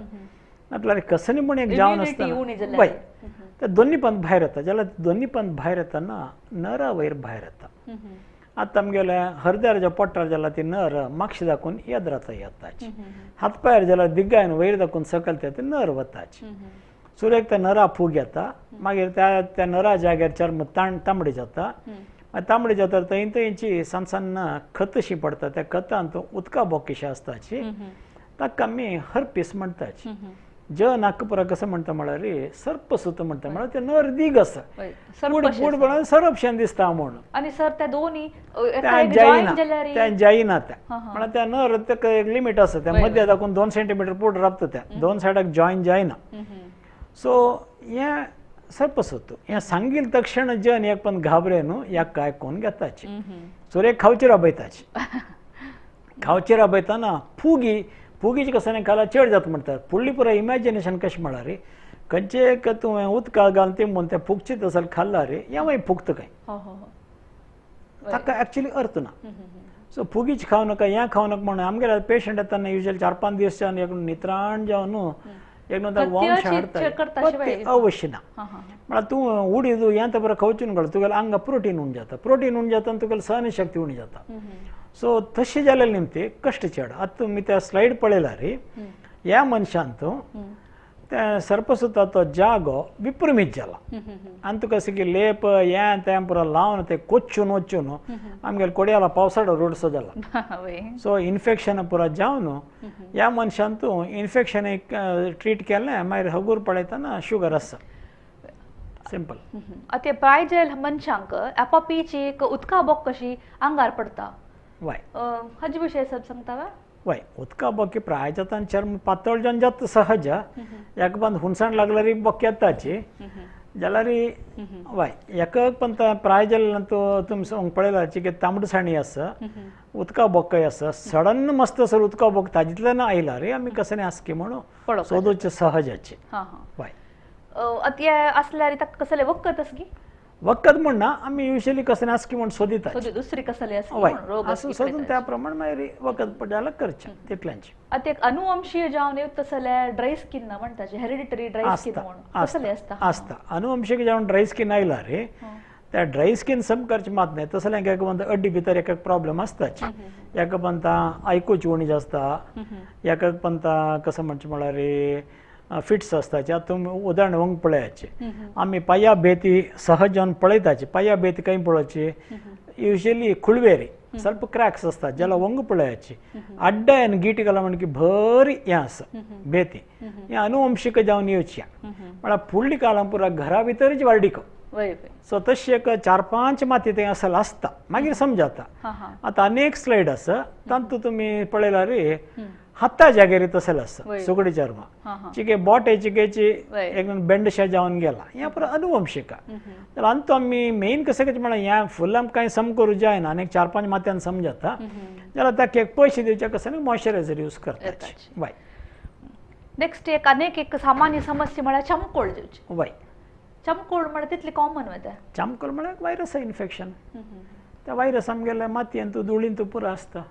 नातल्यार कसनी पूण एक जावन आसता वय ते दोन्ही पंत भायर येता. जाल्यार दोन्ही पंत भायर येताना नरा वयर भायर येता. आतां आमगेले हरद्यार ज्या पोटार जाला ती नर मागशे दाखोवन येद्रात येताची हातपायर जाल्यार दिग्गायन वयर दाखोवन सकयल ते नर वताची सुर्याक त्या नरा फूग येता मागीर त्या त्या नरा जाग्यार चर्म तांबडी जाता मागीर तांबडी जाता थंय थंयची सान सान खतशी पडटा त्या खतांत उदका बोकेशी आसताची ताका आमी हरपीस म्हणटाची ज नागपुरा कसं म्हणटा म्हळ्यार सर्पसूत म्हणटा म्हळ्यार ते नर दीग आसा बुड सरपशें दिसता म्हणून आनी सर त्या दोनी जायना त्या जायना त्या म्हळ्यार त्या नर ताका एक लिमीट आसा त्या मध्य दाखोवन 2 सेंटीमिटर पुड राबता त्या दोन सायडाक जॉईन जायना. सो हें सर्पसूत हें सांगील तक्षण जन एक पण घाबरे न्हू ह्या काय कोण घेताची सुरेक खावची राबयताची खावची राबयतना फुगी फुगीची कसं खाला चड जाता म्हणटात फुडली पुरा इमॅजिनेशन कशें म्हळ्यार रे खंयचे एक तुवें उदका घालून ते म्हूण तें फुगचें तसो खाल्ला रे हें मागीर फुगता काय ताका एक्चुली अर्थ ना. सो फुगीच खावं नाका हें खावं नाका म्हणून आमगेले पेशंट येतना युजल 4-5 दीस जावन एक नित्राण जावन न्हू एक वंश हाडटा अवश्य ना म्हळ्यार तूं उडीद हें तर बरें खावचें न्हू तुगेलें आंगा प्रोटीन उणें जाता प्रोटीन उणें जाता आनी तुगेली सहनशक्ती उणी जाता. सो तशें जालें निमते कश्ट चड आतां तुमी त्या स्लायड पळयला रे ह्या मनशान तूं त्या सर्पसुताचो जागो विप्रमीत जाला आनी तुका अशें की लेप हें तें पुरो लावन तें कोच्चून वच्चून आमगेले कोडयाला पावसाळो रोडसो जाला. सो इन्फेक्शन पुरो जावन ह्या मनशान तूं इन्फेक्शन एक ट्रीट केलें मागीर हगूर पळयतना शुगर आसा सिंपल. आतां प्राय जे मनशांक आपापीची एक उदका बोक कशी आंगार पडटा वय हाजे विशय सब सांगता वा वय उदका बोकी प्राय जाता चर्म पातळ जावन जाता सहज एका पण हुनसाण लागल्यार बोक येताची जाल्यार वय एका पण प्राय जाल्यार तुमी पळयला की तांबडसाणी आसा उदका बोकय आसा सडन मस्त सर उदका बोक ताजेंतल्यान आयला रे आमी कसं आसकी म्हणून सोदूचे सहजाचे वय. आतां आसल्यार ताका कसलें वखद आसा की वखद म्हण ना आमी युजली कसं आसकी म्हण सोदिता दुसरी कसले असं सोदून त्या प्रमाण मागीर वखद जाल्यार करचें तितल्यांचें. आतां एक अनुवंशीय जावन येता तसले ड्राय स्कीन म्हणटा हेरिडिटरी ड्राय स्कीन म्हणून कसलें आसता आसता अनुवंशीक जावन ड्राय स्कीन आयला रे त्या ड्राय स्कीन सम करचें मात न्हय तसलें एक म्हणटा अड्डी भितर एक प्रॉब्लम आसताच एका पंता आयकुची उणी आसता एका पंता कसं म्हणचें म्हळ्यार फिट्स आसताचे. आतां तुमी उदाहरण वंग पळयाचे आमी पाया बेती सहज जावन पळयताचे पाया बेती खंय पळोवची युजली खुळवेरी ಸ್ವಲ್ಪ क्रॅक्स आसतात जाल्यार वंग पळयाची आड्डा आनी गिटी घाला म्हणकी भर हें आसा बेती हें अनुवंशीक जावन येवची म्हळ्यार फुडली काळां पुरा घरा भितरच वार्डिको. सो तशें एक 4-5 माती थंय असल आसता मागीर समजाता. आतां आनी एक स्लायड आसा तातूंत तुमी पळयला रे हाता जाग्यार तसलें आसा सुगडी चर्मा चिके बोटे चिकेची एक बेंडशा जावन गेला हें पुरो अनुवंशीक. जाल्यार आनी आमी मेन कशें कशें म्हळ्यार हें फुल आमकां कांय सम करूं जायना आनी 4-5 मात्यान समजाता जाल्यार ताका एक पयशे दिवचे कसं मॉइश्चरायझर यूज करता. वय नेक्स्ट एक अनेक एक सामान्य समस्या म्हळ्यार चमकोळ दिवची. वय चमकोळ म्हळ्यार तितली कॉमन वता चमकोळ म्हळ्यार व्हायरस इन्फेक्शन त्या व्हायरस आमगेल्या मातयेंत धुळींत पुरो आसता.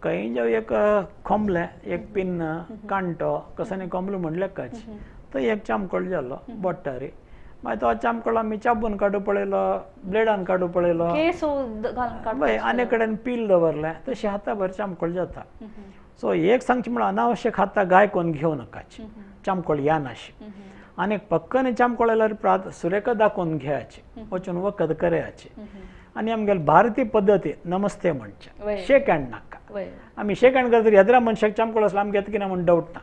खंय जावं एक कोंबलें एक पिन्न कांटो कसो कोंबलो म्हणलें काच थंय एक चामकोळ जालो बोट्टारी मागीर तो चामकोळ आमी चाबून काडू पळयलो ब्लेडान काडू पळयलो वय आनी कडेन पील दवरलें तशें हाताभर चामकोळ जाता. सो एक सांगचें म्हळ्यार अनावश्यक हाता गाय कोन्न घेवं नाकाची चामकोळ येनाशी आनी पक्कन चामकोळ आयल्यार प्रात सुरेका दाखोवन घेयाची वचून वखद करयाची. आनी आमगेले भारतीय पद्दती नमस्ते म्हणचें शेक हँड नाका. आमी शेक हँड करतरी येद्रा मनशाक चामकोळ आसलो आमकां येता की ना म्हण डावट ना.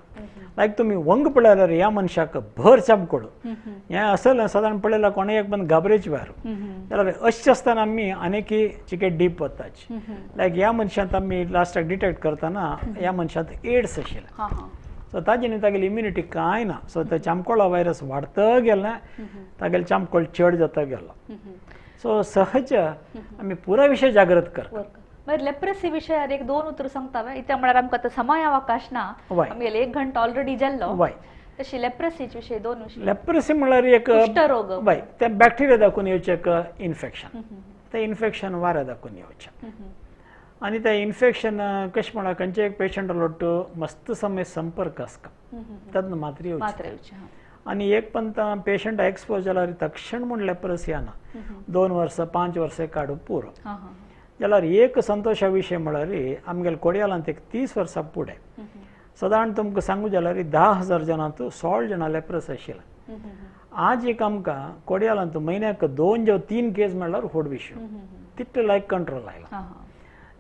लायक तुमी वंग पळयल्यार ह्या मनशाक भर चामकोळ हें असल सादारण पळयल्यार कोणें एक पण घाबरेच भायर जाल्यार अशें आसतना आमी आनीक चिके डीप वताची. लायक ह्या मनशांत आमी लास्टाक डिटेक्ट करतना ह्या मनशांत एड्स आशिल्लें. सो ताजे न्ही तागेली इम्युनिटी कांय ना. सो ते चामकोळा व्हायरस वाडत गेलें तागेलें चामकोळ चड जाता गेलो. सो सहज आमी पुरा विशय जागृत कर. मागीर लेप्रेसी विशयार एक 2 उतरां सांगता वे इत्या म्हळ्यार आमकां आतां समयावकाश ना आमगेले 1 घंटो ऑलरेडी जाल्लो. तशी लेप्रेसीचे विशय 2 विशय. लेप्रेसी म्हळ्यार एक कुष्ठरोग वय ते बॅक्टेरिया दाखोवन येवचें एक इन्फेक्शन तें इन्फेक्शन वाऱ्या दाखोवन येवचें आनी तें इन्फेक्शन कशें म्हळ्यार खंयचे एक पेशंट लोट मस्त समय संपर्क आसता तेन्ना मात्र येवचें. आनी एक पण पेशंट एक्सपोज जाल्यार तक्षण म्हूण लेप्रसी येना 2 वर्सां 5 वर्सां काडूं पुरो. जाल्यार एक संतोशा विशय म्हळ्यार आमगेले कोडयालांत एक 30 वर्सां फुडें सादारण तुमकां सांगू जाल्यार 10,000 जाणांत 16 जाणां लेप्रस आशिल्लें. आज एक आमकां कोडयालांत म्हयन्याक 2 जावं 3 केस म्हणल्यार व्हड विशय, तितले लायक कंट्रोल आयला.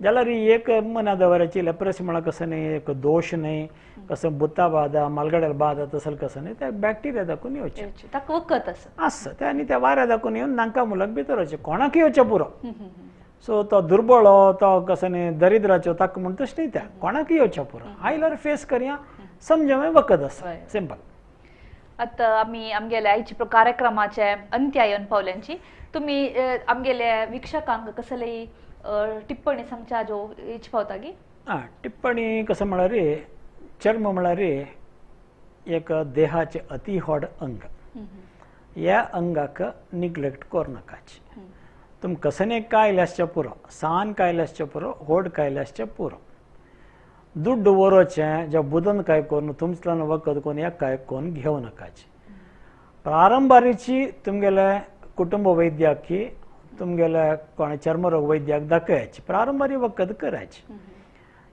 जाल्यार एक मना दवराची लेप्रसी म्हळ्यार कसं न्ही, एक दोश न्हय, कसं बुत्ता बादा मालगड्यार बादा तसं कसं न्ही, त्या बॅक्टेरिया दाखोवन येवचें ताका वखद आसा आसा ते आनी त्या वाऱ्या दाखोवन येवन नांका मुलाक भितर वचचें, कोणाक येवचें पुरो. सो तो दुर्बळो तो कसं न्ही दरिद्राचो ताका म्हण तशें न्ही, त्या कोणाक येवचें पुरो, आयल्यार फेस करया, समजमे वखद आसा, सिंपल. आतां आमी आमगेले आयचे कार्यक्रमाचे अंत्या येवन पावल्यांची तुमी आमगेले वीक्षकांक कसलेय टिप्पणी सांगच्या जो इच पावता की? आं, टिप्पणी कसं म्हळ्यार चर्म म्हळ्यार एक देहाचे अति व्हड अंग, ह्या अंगाक निग्लेक्ट करनाकाची. तुम कसने कायल आसचें पुरो, सान कायल आसचें पुरो, व्हड कायल आसचें पुरो, दुड्ड वरोचें ज्या बुदन काय करून तुमच्यान वखद कोण ह्या काय कोण घेवं नाकाची. प्रारंभारीची तुमगेले कुटुंब वैद्याकी तुमगेले कोण चर्मरोग वैद्याक दाखयाची, प्रारंभारी वखद करायची.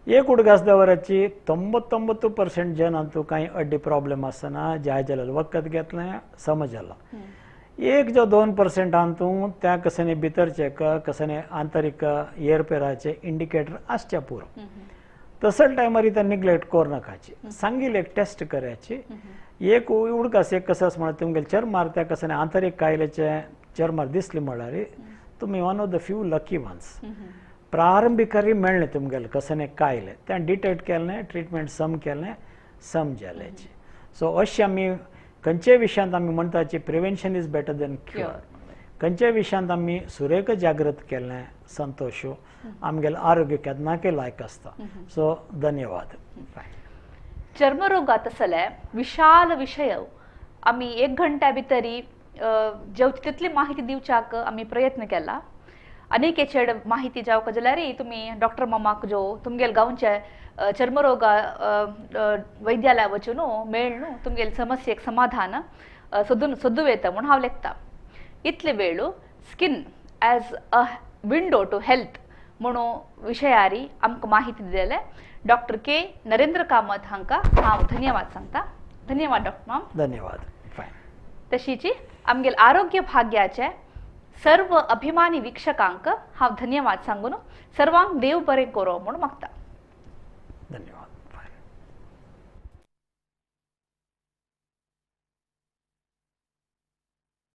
एक उडगास दवराची 99% जणांतू कांय अड्डी प्रॉब्लेम आसना, जाय जाल्यार वखद घेतलें समज जाला. 1 जो 2% अंतू त्या कसने भितरचे कसने आंतरीक एरपेराचे इंडिकेटर आसचे पुरो, तसल टायमार ते निग्लेक्ट करनाकाची. सांगील एक टेस्ट करायची, एक उडकास एक कसं म्हळ्यार तुमगेले चर्मार त्या कसने आंतरीक कायलेचे चर्मार दिसली म्हळ्यार तुमी one of the few lucky ones. प्रारंभिकरी मेळ्ळें तुमगेले कसने कायले तें डिटेक्ट केलें, ट्रिटमेंट सम केलें, सम जाल्याची. सो अशें आमी खंयच्याय विशयांत आमी म्हणटाची prevention is better than cure. खंयच्याय विशयांत आमी सुरेख जागृत केलें संतोश आमगेलें आरोग्य केन्नाकय लायक आसता. सो धन्यवाद. चर्मरोगात तसले विशाल विशय आमी 1 घंट्या भितरी जेवती तितली माहिती दिवच्याक आमी प्रयत्न केला. अनेक चेड माहिती जावक जाल्यार तुमी डॉक्टर मामाक जो तुमगेले गांवचे चर्मरोग वैद्यालय वचून मेळ्ळू तुमगेले समस्येक समाधान सोदून सोदू येता म्हूण हांव लेखता. इतले वेळू skin as a window to health म्हणून विशयारी आमकां माहिती दिले डॉक्टर के नरेंद्र कामत हांकां हांव धन्यवाद सांगता. धन्यवाद डॉक्टर माम. धन्यवाद. तशीची आमगेले आरोग्य भाग्याचे सर्व अभिमानी वीक्षकांक हांव धन्यवाद सांगून सर्वांक देव बरें करो म्हूण मागता.